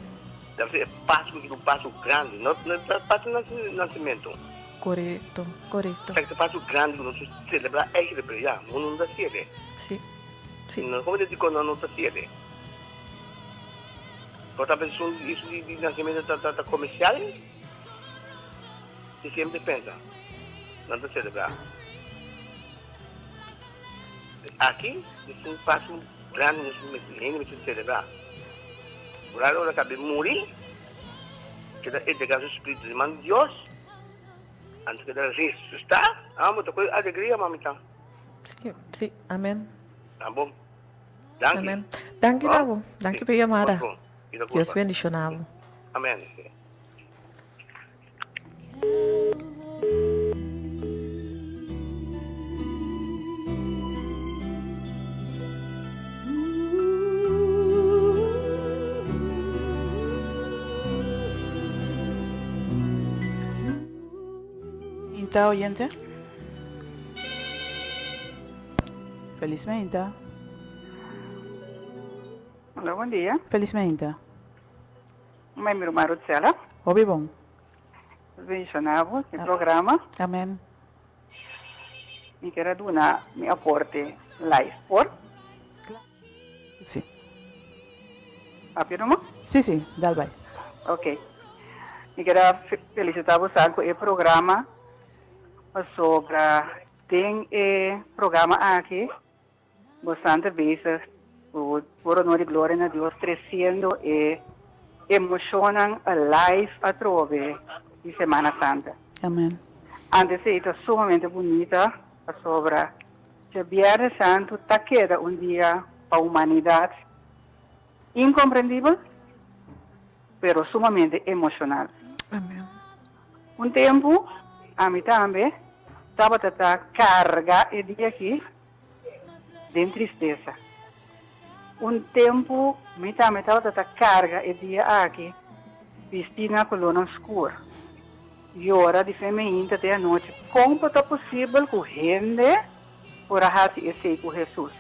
Debe ser e Pasku ki ta un paso grandi, no no ta paso di nasimentu. Korekto, korekto. Ta paso grandi ku nos ta selebrá eigenlijk, pero ya, mundu no ta siete. Sí. Sí. No como di con no ta siete. Por ta pensa un isu di di nacimiento ta ta ta comercial. Si siempre pensa. Nan ta celebra. Aki es un paso grande nos mester hende mester celebra. Ora ora cabe muri keda entrega su spiritu den man di Dios anto keda resucita. Amo ta cu alegria mamita. Sí, sí, amén. Ta bon. Danki. Amén. Danki na bo. Danki pa e yamada. Dios bendiciona bo. Amén. Inta oyente. Felis meinta. Hola, bon dia. Felis meinta. Mi mi ruman Rutsela. Hopi bon. Bendiciona bo den programa. Amen. Mi kier a duna mi aporte live, por? Si. Papia numa? Si, si, dal bai. Ok. Mi kier a felicita bo sa cu e programa pasobra den e programa aki bosan ta bezig cu por honor y gloria na Dios treciendo e emocionnan alive atrobe di Semana Santa. Amen. Antes ei ta sumamente bunita pasobra Djabièrnè Santu ta keda un dia pa humanidat inkomprendibel, pero sumamente emoshonal. Amen. Un tempu ami tambe tabata ta karga e dia aki den tristesa. Un tempu mi tambe tabata ta karga e dia aki bistí na kolónan skur, yora di fe meinta te anochi. Kon por ta posibel ku hende por a hasi esei ku Hesus?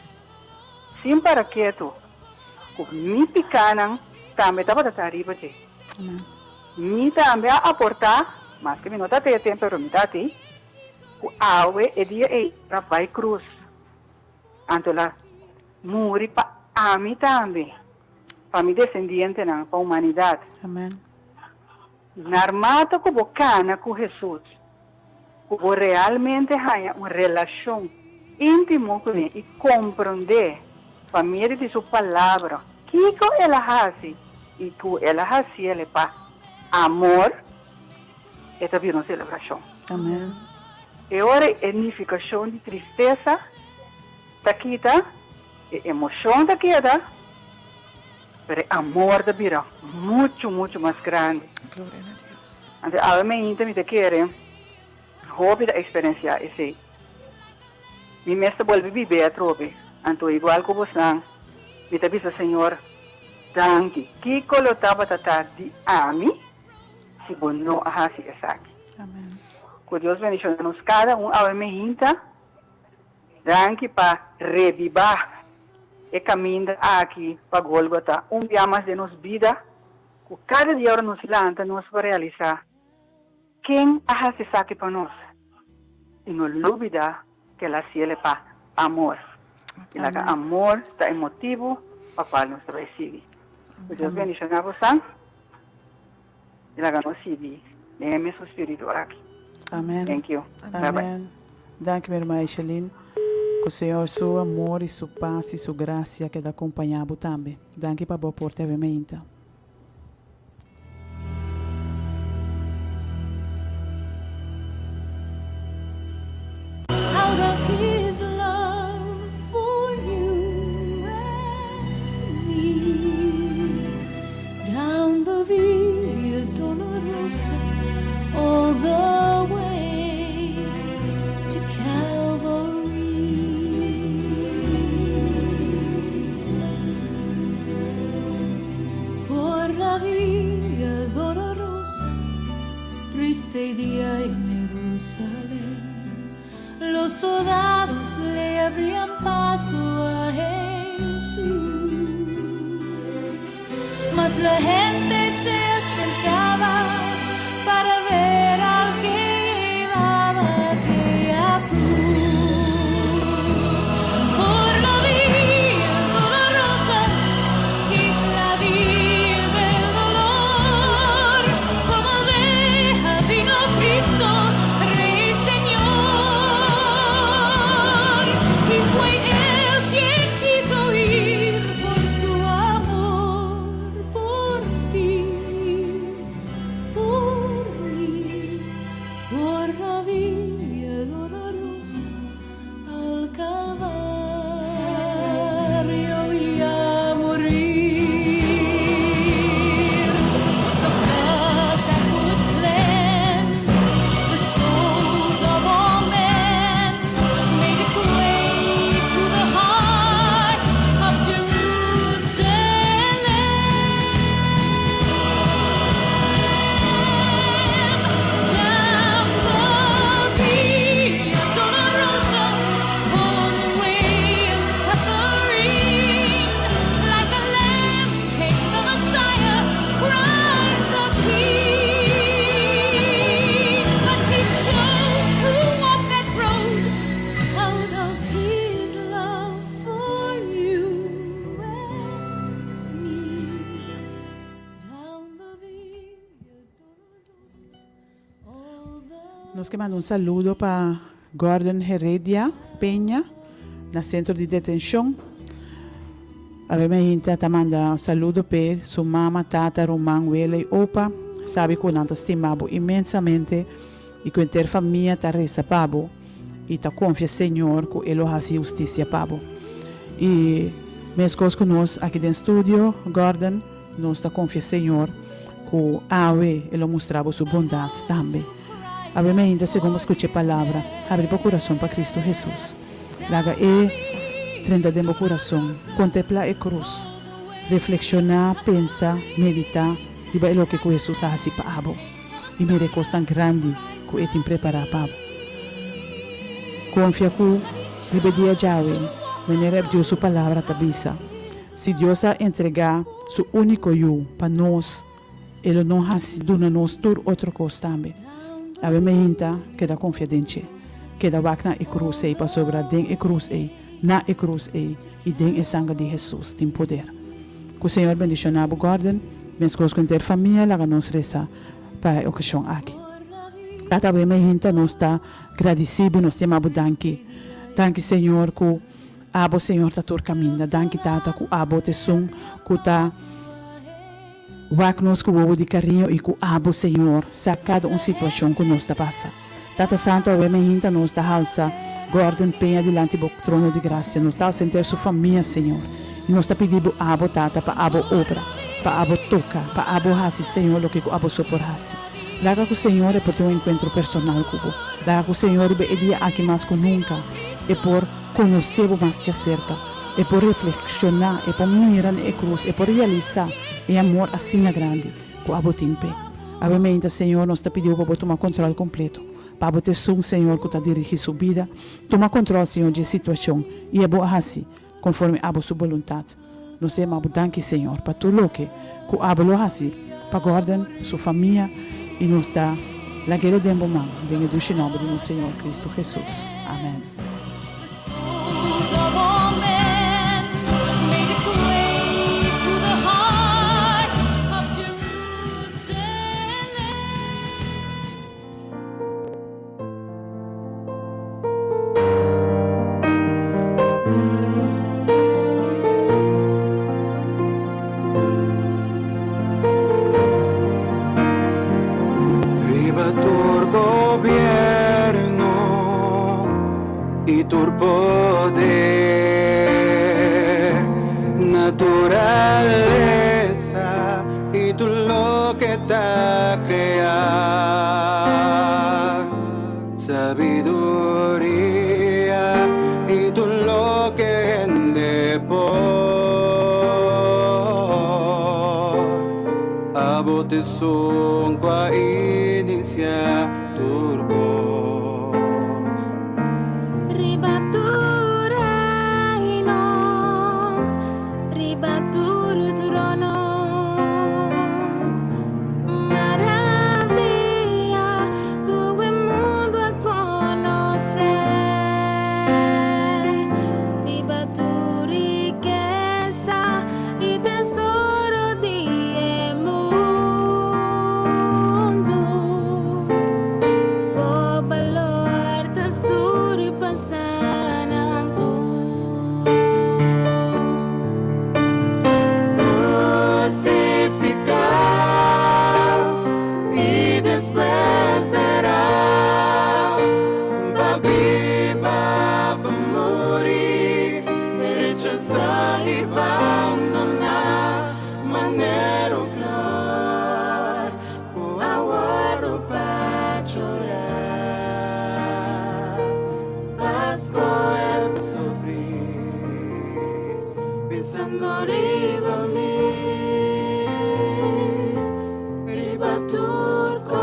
Sin para ketu ku mi pikánan tambe tabata ta riba dje. Mi tambe a aportá, maske mi no ta te tempu pero mi ta te, ku awe e dia ei a bai krus. Anto el a muri pa ami tambe, pa mi desendientenan, pa humanidat. Amen. Narmata ku bo kana ku Hesus, ku bo realmente haña un relashon íntimo kuné i komprondé pa medio di su Palabra kiko el a hasi i ku el a hasiel pa amor, e ta bira un selebrashon. Amen. E ora e nifikashon di tristesa ta kita, e emoshon ta keda. Pero e amor ta bira muchu muchu mas grandi. Gloria na Dios. Anto awe mainta mi ta kere hopi ta eksperensiá esei. Mi mes ta bolbe bib'é atrobe. Anto igual ku bosnan, mi ta bisa Señor, danki. Kiko lo tabata ta di ami si bo no a hasi esaki? Amen. Ku Dios bendishoná nos kada un awe mainta. Danki pa rebibá e kaminda aki pa Golgota un bia mas den nos bida, ku kada dia ora nos lanta nos por realisá ken a hasi esaki pa nos i no lubida ku el a hasiel pa amor. I laga amor ta e motibu pa kual nos ta bai sigui. Ku Dios bendishoná bosan i laga nos sigui den e mesun spiritu aki. Amen. Thank you. Bye bye. Amen. Danki mi hermana Isheline. Ku Señor su amor i su pas i su gracia keda acompaña bo tambe. Danki pa bo aporte awe meinta. Out of his love for you and me Down the Via Dolorosa All the way to Calvary Por la Via Dolorosa Triste día en Jerusalén Los soldados le abrían paso a Jesús Mas la gente se acercaba para ver al que llevaba aquella cruz. Por la vía dolorosa, que es la vía del dolor, como oveja vino Cristo, Rey y Señor. Y fue Él quien quiso ir por su amor por ti, por mí, por la vía dolorosa al Calvario y a morir. The blood that would cleanse the souls of all men made its way to the heart of Jerusalem. Down the Via Dolorosa, on the way of suffering, like a lamb came the Messiah, Christ the King. But he chose to walk that road out of his love for you and me. Down the Via Dolorosa, all the Nos ke manda un saludo pa Gordon Heredia Peña na Centro di Detencion. Awe mainta ta manda saludo p'e, su mama, tata, ruman, wela y opa. Sabi cu nan ta stima bo inmensamente y cu henter famia ta reza pa bo y ta confia Señor cu E lo haci husticia pa bo. Y mescos cu nos aki den studio, Gordon, nos ta confia Señor cu awe E lo mustra bo su bondad tambe. Awe mainta segun bo scucha e palabra, habri bo curason pa Cristo Jesus. Laga e drenta den bo kurason. Kontemplá e krus. Reflekshoná, pensa, meditá riba e loke ku Hesus a hasi pa abo i mira e kosnan grandi ku e tin prepará pa bo. Konfia ku riba e dia djawe, manera Dios su Palabra ta bisa, si Dios a entregá su úniko Yu pa nos, E lo no hasi duna nos tur otro kos tambe. Awe meinta keda konfia den dje. Keda wak na e krus ei pasobra den e krus ei, na e krus ei i den e sanger di Hesus tin poder. Ku Señor bendishoná bo Gordon, meskos ku henter famia laga nos resa pa e okashon aki. Tata awe meinta nos ta gradisí bo nos yama bo danki. Danki Señor ku abo Señor ta tur kaminda. Danki Tata ku abo ta esun ku ta. Wak nos ku wowo di kariño i ku abo, Señor, sa kada un situashon ku nos ta pasa. Tata Santu, awe mainta nos ta halsa Gordon Peña dilanti bo trono di grasia. Nos ta halsa henter su famia, Señor. I nos ta pidi Bo abo, Tata, pa abo obra, pa abo toka, pa abo hasi, Señor, loke ku abo so por hasi. Laga ku Señor e por tin un enkuentro personal ku Bo. Laga ku Señor riba e dia aki mas ku nunka e por konosé Bo mas djaserka, e por reflekshoná, e por mira na e krus, e por realisá e amor asina grandi ku abo tin p'e. Awe meinta, Señor, nos ta pidi Bo pa Bo tuma kontròl kompleto. Pa Bo ta esun, Señor, ku ta dirigí su bida. Tuma kontròl, Señor, dje situashon i e Bo a hasi konforme abo su boluntat. Nos ta yama Bo danki, Señor, pa tur loke ku abo lo hasi pa Gordon, su famia, i nos ta lag'é den Bo man, den e dushi nòmber di nos Señor Cristo Jesus. Amen. Riba tur gobierno y tur poder, naturaleza y tur loke ta crea. Sabiduria y tur loke hende por. Abo t'esun cu a inicia tur cos. Riba tur reino, riba tur trono. Maravilla ku e mundu a konosé. Riba tur rikesa i tesoro di e mundu. Bo balor ta surpasá nan tur. Crucificá y despues derá, pa biba, pa muri, rechasá y bandoná, manera un flor cu a wordo pa chorá, pa scohe pa sufrí, pensando riba mi, Riba tur kos.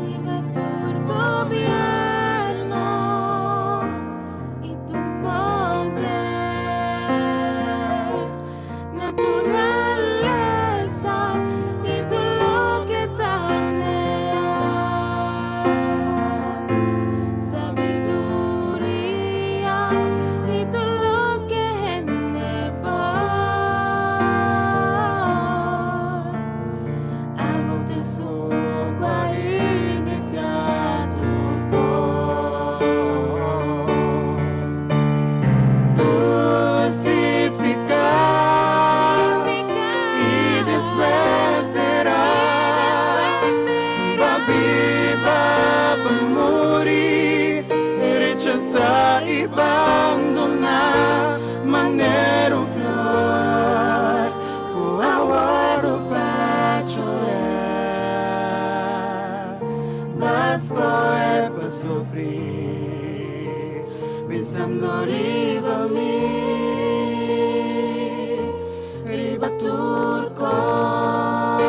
Riba tur gobierno y tur poder, naturalesa y tur loke ta crea, sabiduria y tur loke hende por. Abo t'esun cu a inicia tur cos. Crucificá y despues derá, pa biba, pa muri, rechasá y bandoná, manera un flor cu a wordo pa chora, b'a scohe pa sufri, pensando riba mi, riba tur cos.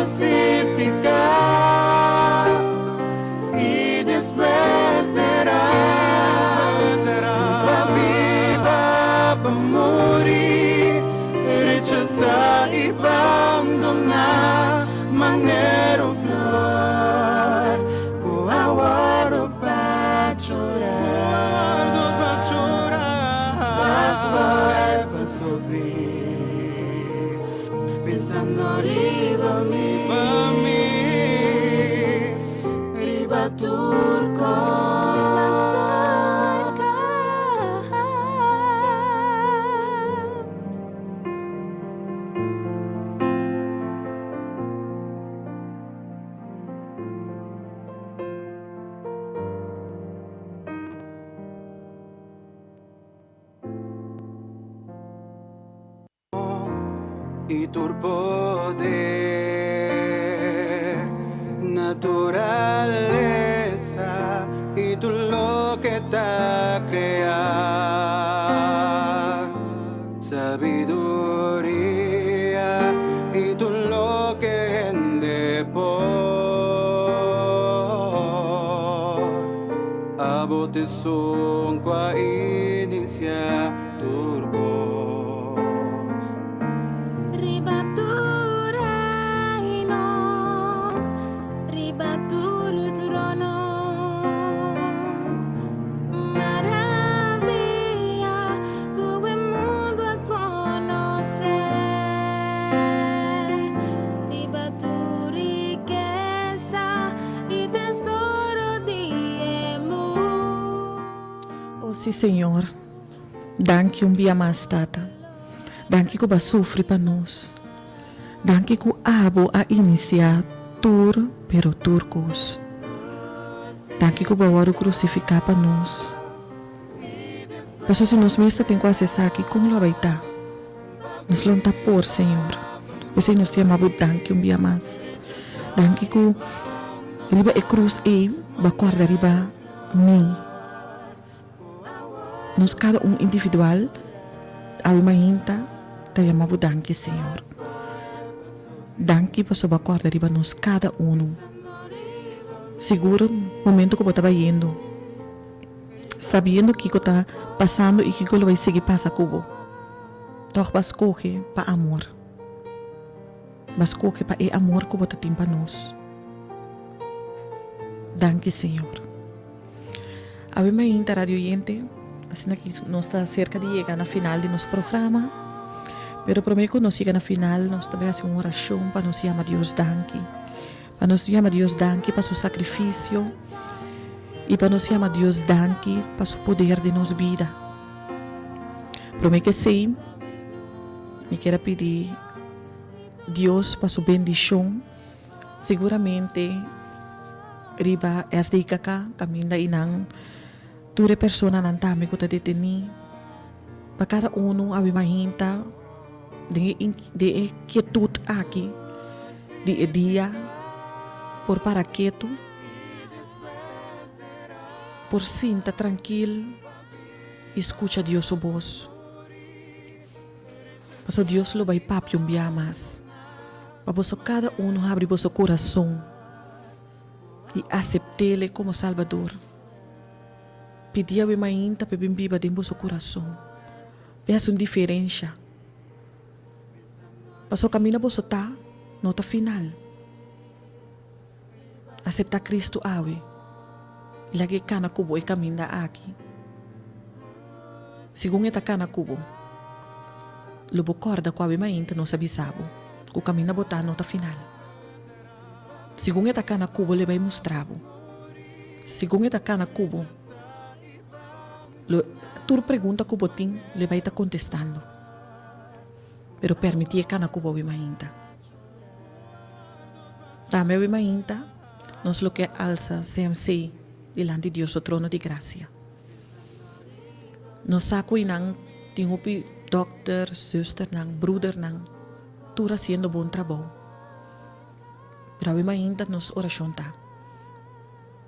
Crucificá y despues derá, pa biba, pa muri, rechasá y bandoná, manera un flor cu a wordo pa chora, b'a scohe pa sufri, pensando riba mi, Riba tur cos. I tur poder, naturalesa i tur loke ta kreá, sabiduria i tur loke hende por, abo t'esun ku a inisiá tur kos. Riba tur reino, riba tur trono. Maravilla ku e mundu a konosé. Riba tur rikesa i tesoro di e mundu. Oh sí Señor. Danki un bia mas, Tata. Danki ku bo a sufri pa nos. Danki ku abo a inisiá tur pero tur kos. Danki ku bo a wòrdu krusifiká pa nos. Pasobra si nos mes ta tin ku hasi esaki, kon lo a bai ta? Nos lo no ta por, Señor. P'esei nos ta yama bo danki un bia mas. Danki ku riba e krus ei bo a kòrda riba mi. Nos kada un individual awe mainta ta yama bo danki Señor. Danki pasobra bo a kòrda riba nos kada unu. Sigur momento ku bo ta bayendo, sabiendo kiko ta pasando i kiko lo bai sigui pasa ku bo, tòg bo a skohe pa amor. Bo a skohe pa e amor ku bo ta tin pa nos. Danki Señor. Awe mainta radio oyente, asina ki nos ta cerca di yega na final di nos programa, pero prome cu nos yega na final nos ta bay haci un oracion pa nos yama Dios danki, pa nos yama Dios danki pa su sacrificio y pa nos yama Dios danki pa su poder den nos bida. Prome cu esey mi kier a pidi Dios pa su bendicion. Siguramente riba SDKK kaminda i nan tur e personanan tambe ku ta detení pa kada unu a biba hinta den e den e kietut aki di e dia por para ketu por sinta trankil i skucha Dios su bos pasobra Dios lo bai papia un bia mas. Pa boso kada unu habri boso kurason i asept'Ele komo Salbador. Pidi awe mainta pa e bin biba den boso kurason, pa e hasi un diferensha. Pasobra kaminda boso ta no ta final. Aseptá Kristu awe i laga e kana ku bo e kaminda aki. Segun e ta kana ku bo, lo bo kòrda ku awe mainta nos a bisa bo ku kaminda bo ta no ta final. Segun e ta kana ku bo, lo e bai mustra bo. Segun e ta kana ku bo, lo tur pregunta ku bo tin, lo e bai ta kontestando. Pero permití e kana ku bo awe mainta. Tambe awe mainta nos lo ke alsa CMC dilanti Dios su trono di gracia. Nos sa cu einan tin hopi dokter, zusternan, broedernan tur haciendo bon trabou. Pero awe mainta nos oracion ta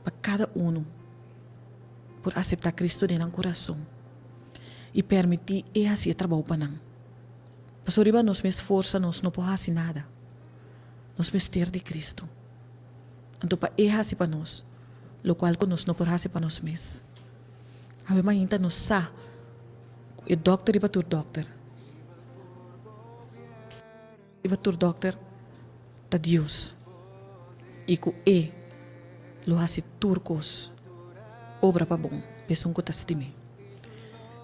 pa cada uno por acepta Cristo den nan curason y permiti e haci e trabou pa nan. Pasobra riba nos mes forsa nos no por hasi nada. Nos mester di Cristo. Anto pa E hasi pa nos locual cu nos no por hasi pa nos mes. Awe mainta nos sa cu e dokter riba tur dokter, riba tur dokter ta Dios y cu E lo hasi tur cos obra pa bon pa esun cu ta stim'E.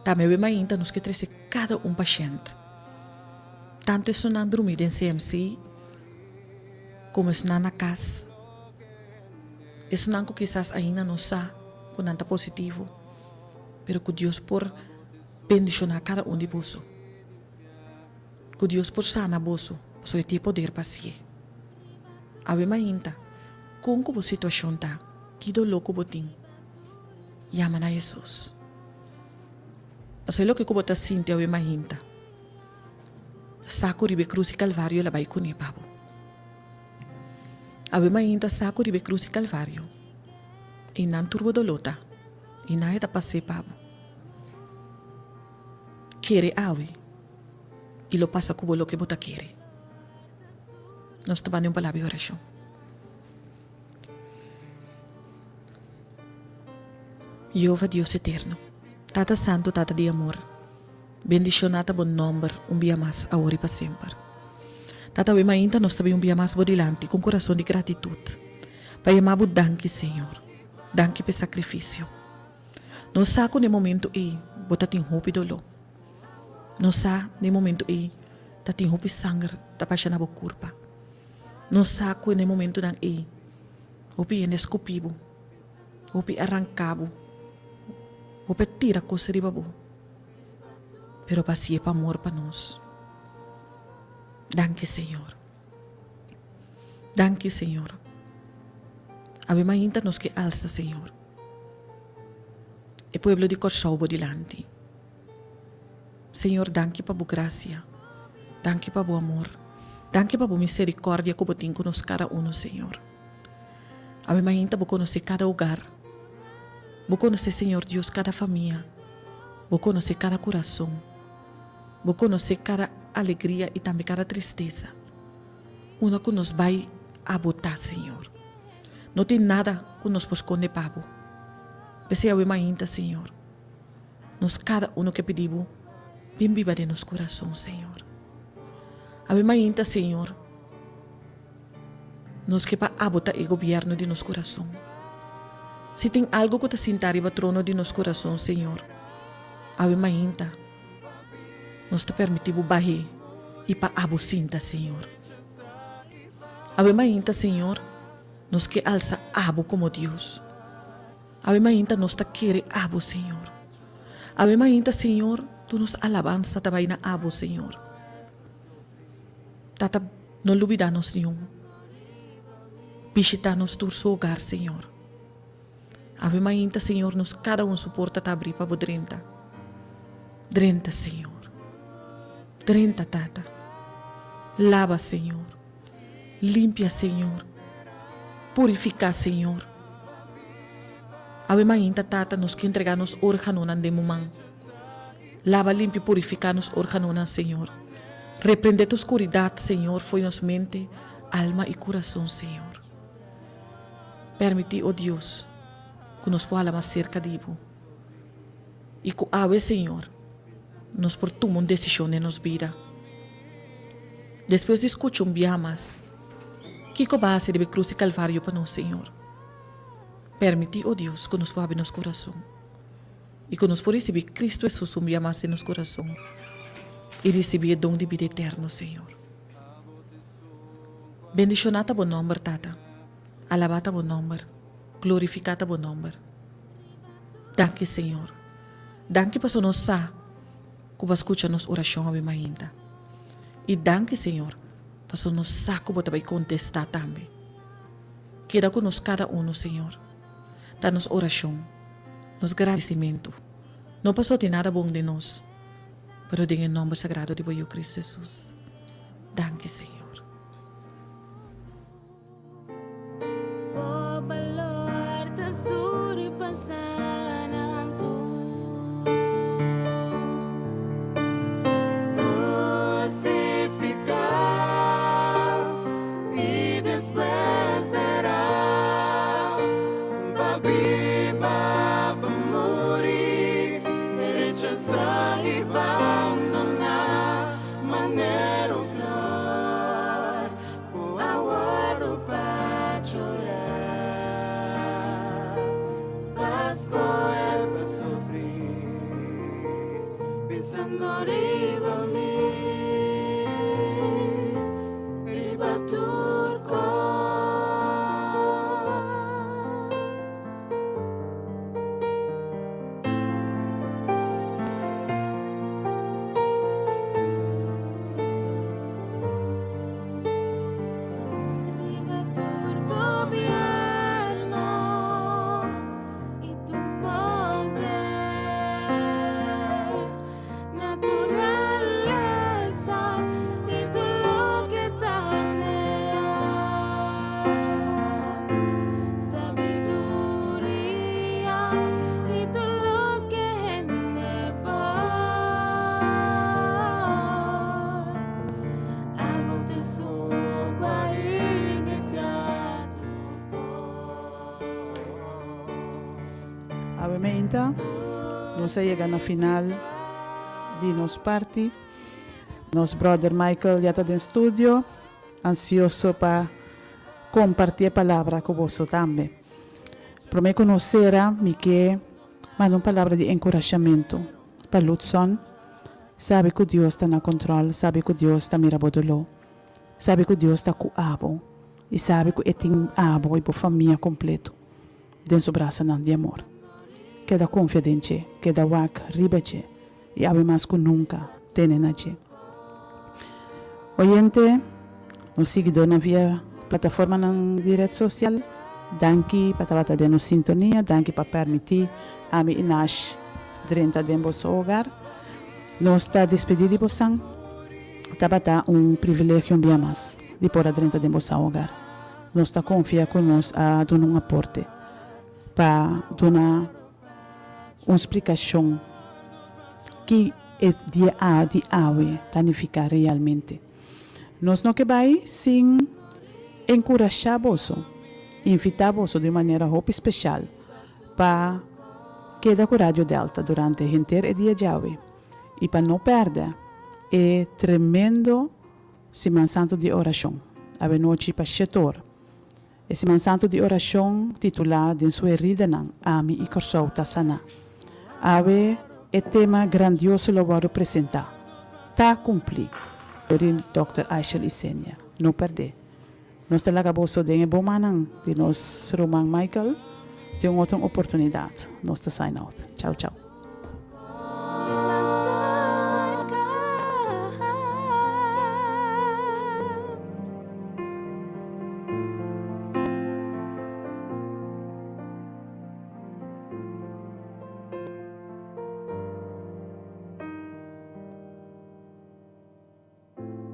Tambe awe mainta nos ke trece kada un pashènt, tantu esunnan drumí den CMC komo esunnan na kas, esunnan ku kisas ainda no sa ku nan ta positivo, pero ku Dios por bendishoná kada un di boso, ku Dios por sana boso, pasobra e tin e poder pa hasié. Awe mainta, kon ku bo situashon ta, ki doló ku bo tin, yama na Hesus. Pasobra e loke ku bo ta sinti awe mainta. Sa ku riba e krus di Kalvario el a bai kuné pa bo. Awe mainta sa ku riba e krus di Kalvario einan tur bo doló ta i nan e ta pas'é pa bo. Kere awe i lo pasa ku bo loke bo ta kere. Nos ta banda un palabra di orashon. Jehová Dios eterno, Tata Santu, Tata di amor, bendishoná ta bo nòmber un bia mas awor i pa semper. Tata, awe mainta nos ta bin un bia mas bo dilanti ku un kurason di gratitut pa yama bo danki, Señor. Danki pa e sakrifisio. Nos sa ku na e momentu ei bo ta tin hopi doló. Nos sa na e momentu ei ta tin hopi sanger ta basha na bo kurpa. Nos sa ku na e momentunan ei hopi hende a skupi bo, hopi a ranka bo, hopi a tira kos riba bo, pero bo a hasié pa amor pa nos. Danki Señor. Danki Señor. Awe mainta nos ke alsa Señor e pueblo di Kòrsou bo dilanti. Señor danki pa bo gracia, danki pa bo amor, danki pa bo misericordia cu bo tin cu nos cada uno Señor. Awe mainta bo conoce cada hogar, bo conoce Señor Dios cada famia, bo conoce cada curason, bo conoce cada alegria y tambe cada tristeza. Unda cu nos bay abo ta Señor. No tin nada cu nos por sconde pa bo. P'esey awe mainta Señor. Nos kada uno ke pidi Bo, bin biba den nos kurason, Señor. Awe mainta, Señor, nos ke pa Abo ta e gobierno di nos kurason. Si tin algo ku ta sinta riba trono di nos kurason, Señor, awe mainta nos ta permiti Bo bah'é i pa Abo sinta, Señor. Awe mainta, Señor, nos ke alsa Abo komo Dios. Awe mainta nos ta kere Abo, Señor. Awe mainta, Señor, tur nos alabansa ta bai na Abo, Señor. Tata, no lubida nos niun. Bishita nos tur su hogar, Señor. Awe mainta, Señor, nos kada un su porta ta abri pa Bo drenta. Drenta, Señor. Drenta, Tata. Laba, Señor. Limpia, Señor. Purifica, Señor. Awe mainta, Tata, nos ke entrega nos organonan den bo man. Laba, limpia i purifica nos organonan, Señor. Reprende tur oscuridad, Señor, fo'i nos mente, alma i curason, Señor. Permiti, o Dios, cu nos por hala mas cerca di bo. I cu awe, Señor, nos por tuma un decision den nos bida. Despues di scucha un biaha mas, kico bo a haci riba e cruz di Calvario pa nos, Señor? Permiti, o Dios, cu nos por habri nos curason i cu nos por ricibi Cristo Jesus un biaha mas den nos curason i ricibi e don di bida eterno, Señor. Bendiciona ta bo nomber, Tata. Alaba ta bo nomber. Glorifica ta bo nomber. Danki, Señor. Danki pasobra nos sa ku bo a skucha nos orashon awe mainta. I danki, Señor, pasobra nos sa ku bo ta bai kontestá tambe. Keda ku nos kada unu, Señor. Ta nos orashon, nos gradisimentu, no pasobra tin nada bon den nos, pero den e nòmber sagrado di bo Yu Kristu Hesus. Danki, Señor. Bo balor ta surpasá nan tur. Crucificá i despues derá, pa biba, pa muri, rechasá i bandoná, manera un flor. Ku a wòrdu pa chorá, pa skohe, pa sufrí, pensando riba mi, riba tur kos. Riba tur gobierno y tur poder natural. Awe meinta nos a yega na final di nos parti. Nos brother Michael ya ta den studio, ansioso pa comparti e palabra cu boso tambe. Prome cu nos cera mi ke manda un palabra di encurashamento pa Ludson. Sabi cu Dios ta na control, sabi cu Dios ta mira bo dolor, sabi cu Dios ta cu abo y sabi cu e tin abo y bo famia completo den su brasanan di amor. Keda confia den dje, keda wak riba dje y awe mas cu nunca tene na dje. Oyente, nos siguidornan via plataformanan di red social, danki pa tabata den nos sintonia, danki pa permiti ami y Nash drenta den boso hogar. Nos ta despedi di bosan. Tabata un privilegio un bia mas di por a drenta den bosan hogar. Nos ta confia cu nos a duna un aporte pa duna un splicacion ki e dia a di awe ta nifica realmente. Nos no ke bai sin encurasha boso, invita boso di un manera hopi special pa keda ku Radio Delta durante henter e dia djawe i pa no pèrdè e tremendo Siman Santu di Orashon awenochi pa shetor. E Siman Santu di Orashon titulá Den su heridanan ami i Kòrsou ta saná. Awe e tema grandioso lo wòrdu presentá. Ta kumplí! Dor di Dòkter Aishel Isenia. No pèrdè! Nos ta laga boso den e bon mannan di nos ruman Michael. Tin un otro oportunidad. Nos ta sign out. Chao chao.